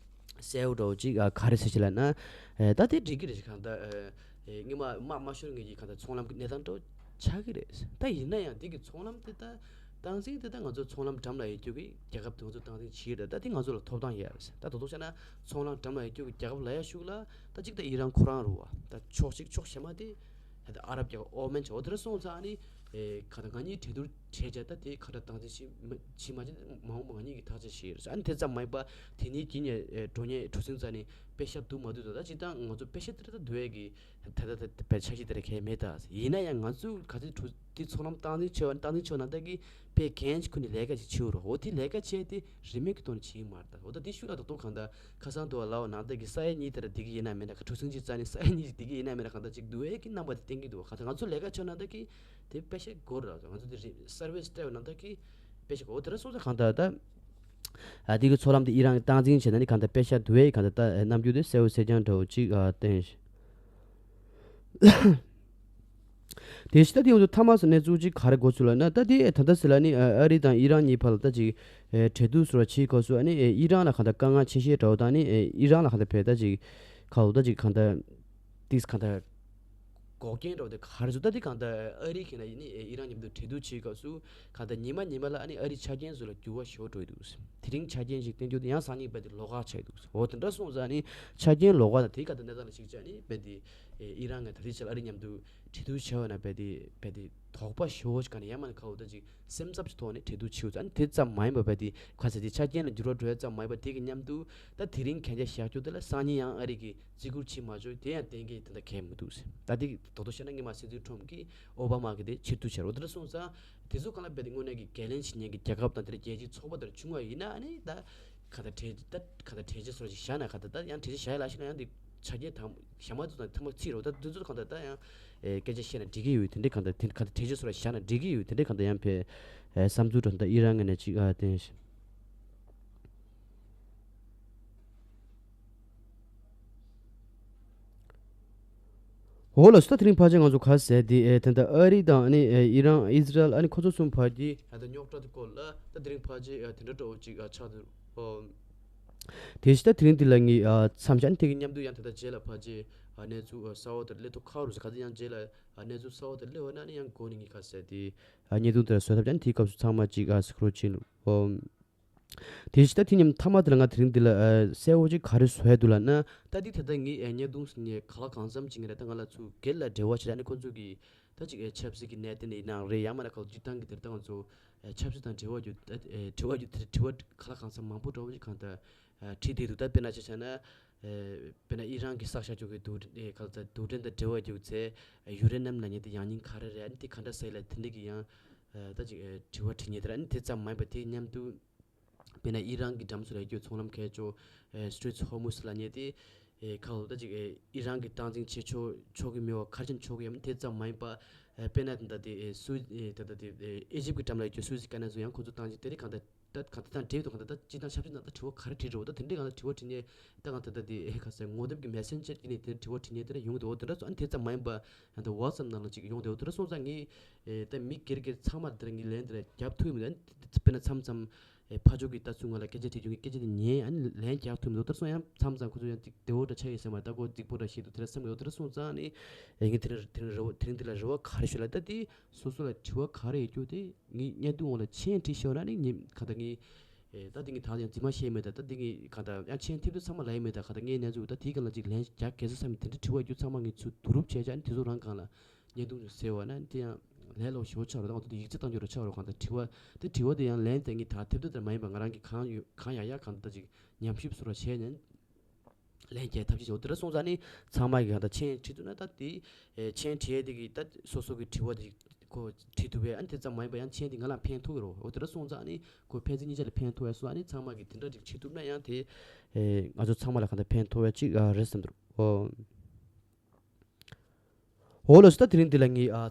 གསལ་བོ་འདྲ་བོ་ཅིག་ཨ་ག་རེ་ཟེར་ཞིག་ལབ་ན། ཨེ་ད་དེ་འགྲིག་གི་རེད། གང་ལྟར་ཨེ་ཨེ་སྔོན་མ་དམག་མ་ཤོར་སྔོན་གྱི་གང་ལྟར་ཚོང་ལམ་གྱི་གནས་སྟངས་འདྲ་བོ་ཆགས་ཀྱི་རེད། ད་ཡིན་ན་ཡང་དེ་གི་ཚོང་ལམ་དེ་ད་སྟངས་འཛིན་དེ་ད་ང་ཚོ་ཚོང་ལམ་འགྲམ་ལ་ཡོད་རྒྱུ་གི་རྒྱལ་ཁབ་དེ་ང་ཚོ་སྟངས་འཛིན་བྱེད་ཀྱི་རེད། ད་དེ་ང་ཚོ་ལ་ཐོབ་ཐང་ཡོད་རེད། ད་དོ་དོ་བྱས་ན་ཚོང་ལམ་འགྲམ་ལ་ཡོད་རྒྱུ་གི་རྒྱལ་ཁབ་ལ་ཡ་ཤུགས་ལ་ད་གཅིག་ད་ཨི་རན་ཁོ་རང་རུ་བ་ད་ཕྱོགས་གཅིག་ཕྱོགས་གཞན་མ་དེ་ད་ལྟ་ཨ་རབ་རྒྱལ་ཁབ་ཨོ་མན་བྱ་བ་དེ་ར་སོང་ཙང་ཨ་ནི། ཨེ་ཁ་ད་ང་གཉིས་གྲོས་བསྡུར་བྱས་བྱས་ད་དེ་ཁ་ད་སྟངས་འཛིན་བྱེད་མ་བྱེད་མ་འོངས་པ་ང་གཉིས་ཀྱིས་ཐག་གཅོད་བྱེད་ཡོད་རེད། ཨ་ནི་དེ་ཙམ་མ་ཡིན་པ་དེ་ནས་རྗེས་ནས་ཨེ་འགྲོ་ཉེ་གྲུ་གཟིངས་རྩ་ནས་པེ་ཤ་བསྡུ་མ་བསྡུ་ད་ད་སྤྱིར་བཏང་ང་ཚོ་པེ་ཤ་དེ་ར་ད་བསྡུ་ཡས་ཀྱི་ད་ད་ད་པེ་ཤ་ཞིག་དེ་ར་གལ་མེད་ད། ཡིན་ན་ཡང་ང་ཚོ་ག་ཚོད་གྲུ་དེ་ཚོང་ལམ་སྟངས་འཛིན་བྱས་པ་ནི་སྟངས་འཛིན་བྱས་པ་ན་ད་གི་དཔེ་གན་ཅིག་ཁུར་ནས་ལས་ཀ་ཅིག་བྱེད་འོ་རོགས། འོ་དེ་ལས་ཀ་བྱས་དེ་རིན་མེད་ཀྱི་ཐོག་ནས་བྱེད་ཀྱི་མ་རེད་ད། འོ་ད་དེ་ཤུགས་ལ་ད་དོ་གང་ད་ཁ་སང་དུ་བ་ལ་བ་ནང་ད་གི་ས་ཡ་གཉིས་དེ་ར་བསྡུ་གི་ཡིན་ན་མེད་ན་གྲུ་གཟིངས་ཅིག་རྩ་ནས་ས་ཡ་གཉིས་ཅིག་བསྡུ་གི་ཡིན་ན་མེད་ན་གང་ད་ཅིག་བསྡུ་ཡས་ཀྱི་རྣམ་པ་དེ་བསྟན་གྱི་འདུག་བ། ག་ཚོད་ང་ཚོ་ལས་ཀ་བྱས་ན་ད་གི་དེ་པེ་ཤ་དགོས་རེད། ང་ཚོ་དེ་རེད་སར་བིས་སྤྲད་པ་ན་ད་གི་པེ་ཤ་དགོས། དེ་ར་སོང་ཙང་གང་ལྟར་ད་ཨ་དེ་གི་ཚོང་ལམ་དེ་ཨི་རན་གྱིས་སྟངས་འཛིན་བྱས་ན་ནི་གང་ལྟར་པེ་ཤ་བསྡུ་བའི་གང་ལྟར་ད་རྣམ་འགྱུར་དེ་གསལ་བོ་གསལ་རྐྱང་འདྲ་བོ་ཅིག་ཨ་བསྟན། དེ་བཞིན་ད་དེ་ཡོང་དུས་ཐ་མ་སུ་གནས་ཚུལ་ཅིག་ག་རེ་འགོ་ཚུགས་ལབ་ན། ད་དེ་ད་ལྟ་ཟེར་ལ་ནི་ཨ་རི་དང་ཨི་རན་གཉིས་བར་ལ་ད་ཅིག་ཨེ་འབྲེལ་གཏུག་ཟེར་བ་བྱེད་སྐབས་སུ་ཨ་ནི་ཨེ་ཨི་རན་ལ་གང་ལྟར་དཀའ་ངལ་ཆེ་ཤོས་འདྲ་བོ་དང་ནི་ཨེ་ཨི་རན་ལ་གང་ལྟར་བས་ད་ཅིག་ག་ལོ་ད་ཅིག་གང་ལྟར་ཏིས་གང་ལྟར་འགོག་རྐྱེན་འདྲ་བོ་དེ་ག་རེ་བཟོ། ད་དེ་གང་ལྟར་ཨ་རི་གིས་ན་ཡིན་ནི་ཨེ་ཨི་རན་མཉམ་དུ་འབྲེལ་གཏུག་བྱེད་སྐབས་སུ་གང་ལྟར་ཉི་མ་ཉི་མ་ལ་ཨ་ནི་ཨ་རི་ཆ་རྐྱེན་བཟོ་ལ་འགྱུར་བ་ཞེ་པོ་འགྲོ་ཡི་འདུག་དེ་རིང་ཆ་རྐྱེན་ཞིག་བསྟན་རྒྱུ་དེ་ཡང་སང་ཉིན་བས་དེ་ལོགས་ཀ་ཆགས་ཡི་འདུག་འོ་དེ་འདྲ་སོང་ཙང་ནི་ཆ་རྐྱེན་ལོགས་ཀ་དང་དེའི་གང་ལྟར་གནས་སྟངས་ལ་གཞིགས་བྱས་ནི་བས་དེ་ཨེ་ཨི་རན་ང་ད་རེས་ཆ་ལ་ཨ་རི་མཉམ་དུ་འབྲེལ་གཏུག་བྱས་པ་ན་བས་དེ་བས་དེ་དོགས་པ་ཞེ་པོ་ཞིག་ག་ནས་ཡང་མ་ནས་ཁ་འུ་ད་ཅིག་སེམས་འཚབ་ཀྱི་ཐོག་ནས་འབྲེལ་གཏུག་བྱེད་འོ་ཙང་དེ་ཙམ་མ་ཡིན་པ་བས་དེ་ག་ཚད་དེ་ཆ་རྐྱེན་ལ་འགྱུར་བ་འགྲོ་ཡ་ཙམ་མ་ཡིན་པ་དེ་གི་མཉམ་དུ་ད་དེ་རིང་གན་རྒྱ་བཞག་རྒྱུ་དེ་ལ་སང་ཉིན་ཡང་ཨ་རི་གིས་བརྩི་བཀུར་བྱེད་མ་བྱོས་དེ་ཡང་གཏན་འཁེལ་དེ་འདྲ་གལ་མི་འདུག་ད་དེ་དོ་དོ་བྱས་ན་སྔོན་མ་སྲིད་འཛིན་ཁྲོམ་གིས་ཨོ་བྷ་མ་གིས་དེ་ཕྱིར་བསྡུ་བྱས་རོགས་དེ་འདྲ་སོང་ཙང་དེ་ཚོ་གང་ལ་བས་དེ་དངོས་གནས་ཀྱི་འགན་ལེན་བྱེད་མཁན་གྱི་རྒྱལ་ཁབ་དང་དེ་འདྲ་རྒྱལ་སྤྱིའི་ཚོགས་པ་དེ་འདྲ་བྱུང་བ་ཡིན་ན་ཨ་ནི་ད་ག་ད་གྲོས་ད་ག་ད་གྲོས་ཆོད་སོགས་ཞིག་བཞག་ན་ག་ད་ད་ཡང་གྲོས་ཆོད་བཞག་ཡ་ལ་ཞིག་ན་ཡང་དེ་ཆ་རྐྱེན་དང་ཞག་མ་ཚོ་དང་ཐ་མ་ཚིག་རོགས་ད་དེ་ཚོ་གང་ད་ད་ཡང་ཨེ་སྐད་ཆ་བཤད་ན་འགྲིག་གི་ཡོད། དེ་འདྲའི་གང་ད་དེ་ག་ད་གྲོས་ཆོད་སོགས་བཞག་ན་འགྲིག་གི་ཡོད། དེ་འདྲའི་གང་ད་ཡང་བས་ཨེ་བསམ་ཚུལ་འདྲ་ད་ཨི་རན་ངོས་ནས་ཅིག་ཨ་བསྟན་ཤིང་། འོ་ལགས་སོ། ད་དེ་རིང་ཕལ་ཆེར་ང་ཚོ་ག་རེ་ཟེར་དེ་ཨེ་ད་ལྟ་ཨ་རི་དང་ཨ་ནི་ཨེ་ཨི་རན་ཨི་ཟི་རལ་ཨ་ནི་ཁོ་ཚོ་གསུམ་བར་གྱི་ཨ་ད་རྙོག་དྲ་དེ་སྐོར་ལ་ད་དེ་རིང་ཕལ་ཆེར་ཨ་དེ་འདྲ་འདྲ་བོ་ཅིག་ཨ་ཆགས་འདུག་ཨོ། དེ་བཞིན་ད་དེ་རིང་འདི་ལ་ངས་ཨ་མཚམས་བཞག་ནས་དེ་གི་མཉམ་དུ་ཡང་ད་ལྟ་རྗེས་ལ་ཕལ་ཆེར་ཨ་གནས་ཚུལ་ཨ་གསར་བ་དེར་སླེབས་ཐུབ་ཁག་རུ་ཟེར་ག་ཚོད་ཡང་རྗེས་ལ་ཨ་གནས་ཚུལ་གསར་བ་དེར་སླེབས་པ་ན་ནི་ཡང་འགོ་ནས་ངས་ག་རེ་ཟེར་དེ་ཨ་བརྙན་ཐུང་དེ་ལ་བཟོ་ཐབས་བྱས་ནས་དེའི་སྐབས་སུ་ཚང་མ་ཅིག་ཨ་གཟིགས་རོགས་བྱེད་ཨོ། དེ་བཞིན་ད་དེ་མཉམ་མཐའ་མ་དེ་ལ་ང་དེ་རིང་འདི་ལ་ཨ་གསལ་བོ་ཅིག་ག་རེ་བཟོ་ཡ་འདུག་ལབ་ན། ད་འདི་ད་ལྟ་ངས་ཨ་བརྙན་ཐུང་ཟེར་ནས་ག་ལ་གང་འཚམ་ཅིག་ངས་ད་ལྟ་ང་ལ་ཚུར་སྒེར་ལ་འབྲེལ་བ་བྱེད་ད་ནི་ཁོང་ཚོ་གི་ད་ཅིག་ཨ་ཆབ་སྲིད་ཀྱི་གནད་དོན་ཡིན་ནའང་རེད། ཡང་མིན་ན་ག་ལ་སྤྱིར་བཏང་གི་དེར་ད་ང་ཚོ་ཨ་ཆབ་སྲིད་དང་འབྲེལ་བ་རྒྱུ་ཨ་འབྲེལ་བ་རྒྱུ་དེ་དྲི་བ་ག་ལ་གང་འཚམ་མང་པོ་འདྲ་བོ་ཅིག་གང་ལྟར་ཨ་དྲིས་བསྡད་འདུག་ད་དཔེར་ན་ཆ་བཞག་ན་ཨ་དཔེར་ན་ཨི་རན་གྱི་བསགས་བཞག་ཆོག་གི་རྡུལ་ཨ་ག་ལ་ད་རྡུལ་ཕྲན་དང་འབྲེལ་བ་རྒྱུ་ཚེ་ཨ་ཡུ་རེ་ནམ་ལབ་མཁན་དེ་ཡང་སྙིང་ག་རེ་རེད། ཨ་ནི་དེ་ག་འདྲ་ཟེར་ལབ་དེ་འདྲ་གི་ཡང་ཨ་ད་ཅིག་ཨ་དྲི་བ་དྲི་མཁན་དེ་ར། ཨ་ནི་དེ་ཙམ་མ་ཡིན་པ་དེའི་མཉམ་དུ་དཔེར་ན་ཨི་རན་གྱི་འགྲམ་སུ་ལ་ཡོད་རྒྱུ་ཚོང་ལམ་ཁ་ཕྱོགས་ཨེ་Strait of Hormuz ལབ་མཁན་དེ་ཨེ་ཁ་ལོ་ད་ཅིག་ཨེ་ཨི་རན་གྱི་སྟངས་འཛིན་བྱེད་ཆོག་ཆོག་གི་མེད་པ་ཁ་རྒྱུན་ཆོག་གི་ཡོད་མ་དེ་ཙམ་མ་ཡིན་པ། ཨེ་དཔེར་ན་ད་ལྟ་དེ་ཨེ་སུ་ཨེ་ད་ལྟ་དེ་ཨེ་ཨི་ཇིབ་ཀྱི་འགྲམ་ལ་ཡོད་རྒྱུ་སུ་ཨེ་ཀ་ནལ་ཚོ་ཡང་ཁོ་ཚོ་སྟངས་འཛིན་དེ་རིང་གང་ལྟར་ད་གང་ལྟར་དང་འབྲེལ་དུ་གང་ལྟར་ད་སྤྱིར་བཏང་ཆབ་སྲིད་ནང་ད་དྲི་བ་ག་རེ་དྲིས་འགྲོ་ད་དེ་འདྲའི་གང་ལྟར་དྲི་བ་དྲིས་ནས་ད་གང་ལྟར་ད་དེ་ཨེ་ཁ་སང་ངོ་དེབ་ཀྱི་མེ་སེན་ཇར་དེ་ནས་དེ་དྲི་བ་དྲིས་ནས་དེ་འདྲ་ཡོང་གི་འདུག་དེ་འདྲ་སོང་ཨ་ནི་དེ་ཙམ་མ་ཡིན་པ་ཡང་ད་ཝ་ཊི་སེབ་ནང་ལ་ཅིག་ཡོང་བསྡད་འོ་དེ་འདྲ་སོང་ཙང་ངས་ཨེ་ད་མི་སྒེར་སྒེར་ཚང་མར་དེ་འདྲ་ངས་ལན་དེ་འདྲ་རྒྱབ་ཐུབ་ཀྱི་མི་འདུག་ཨ་ནི་དཔེར་ན་མཚམས་མཚམས་ཨེ་ཕར་ཕྱོགས་ཀྱི་ལྟ་ཚུལ་ང་ལ་སྐད་ཆ་དྲིས་རྒྱུ་ངས་སྐད་ཆ་དེ་ཉན་ཨ་ནི་ལན་རྒྱག་ཐུབ་མི་འདུག་དེ་འདྲ་སོང་ཡང་མཚམས་མཚམས་ཁོ་ཚོ་ཡང་ཅིག་བདེ་བོ་འདྲ་ཆགས་ཡོད་ཟེར་མ་རེད། ད་ཁོ་རྫིག་པོ་འདྲ་ཞིག་འདུག་དེ་འདྲ་བསམ་གི་འདུག་དེ་འདྲ་སོང་ཙང་ཨ་ནི་ཨེ་ངས་དེ་རིང་དེ་རིང་རེ་བ་དེ་རིང་འདི་ལ་རེ་བ་ག་རེ་ཞུ་ལབ་ད་དེ་སོ་སོ་ལ་དྲི་བ་ག་རེ་ཡོད་རྒྱུ་དེ་ངས་བརྙན་ཐུང་འོག་ལ་མཆན་བྲིས་ཤོག་ན་ནི་ངས་གང་ལྟར་ངས་ཨེ་ད་འདི་ངས་ད་ཡང་རྫུན་མ་བཤད་མེད་ད། ད་འདི་ངས་གང་ལྟར་ཡང་མཆན་ཐེབས་དུས་ཚང་མ་ལབ་ཡ་མེད་ད། གང་ལྟར་ངས་ནས་ཚུགས་ད་དེའི་སྒང་ལ་ཅིག་ལན་རྒྱག་གལ་སྲིད་བསམ་དེ་འདྲ་དྲི་བ་རྒྱུ་ཚང་མ་ངས་ཚུར་བསྡུ་རུབ་བྱས་བྱས་ཨ་ནི་དེ་ཚོ་རང་སྒང་ལ་བརྙན་ཐུང་ཟེར་བ་ན་དེ་ཡང་ལས་སླ་པོ་ཞེ་པོ་ཆགས་རེད། ད་ང་ཚོ་དེ་ཡིག་ཚད་བཏང་རྒྱུ་རེད་ཆགས་རེད། གང་ལྟར་དྲི་བ་དེ་དྲི་བ་དེ་ཡང་ལན་དེ་ངས་ད་ཐེབས་ཐུབ་དེ་མ་ཡིན་པ་ང་རང་གིས་གང་ཡོད་གང་ཡག་ཡག་གང་ལྟར་ཅིག་ཉམས་ཞིབ་བཟོ་འདྲ་བྱས་ནས་ལན་རྒྱག་ཐབས་ཤེས་བྱེད། འོ་དེ་འདྲ་སོང་ཙང་ནི་ཚང་མ་གིས་གང་ལྟར་མཆན་བྲིས་ཐུབ་ན་ད་དེ་ཨེ་མཆན་བྲིས་ཡས་དེ་གིས་ད་སོ་སོ་གི་དྲི་བ་དེ་ཁོ་བྲིས་ཐུབ་པས། ཨ་ནི་དེ་ཙམ་མ་ཡིན་པ་ཡང་མཆན་དེ་ང་ལ་ཕན་ཐོགས་ཀྱི་རེད། འོ་དེ་འདྲ་སོང་ཙང་ནི་ཁོ་ཕན་ཚུན་གཉིས་ཆ་ལ་ཕན་ཐོགས་ཡས་སོང་། ཨ་ནི་ཚང་མ་གིས་དེ་འདྲ་ཅིག་བྱེད་ཐུབ་ན་ཡང་དེ་ཨེ་ང་ཚོ་ཚང་མ་ལ་གང་ལྟར་ཕན་ཐོགས་ཡས་ཅིག་ཨ་རེད་བསམ་འདུག་ཨོ། འོ་ལགས་སོ། ད་དེ་རིང་འདི་ལ་ངས་ཨ་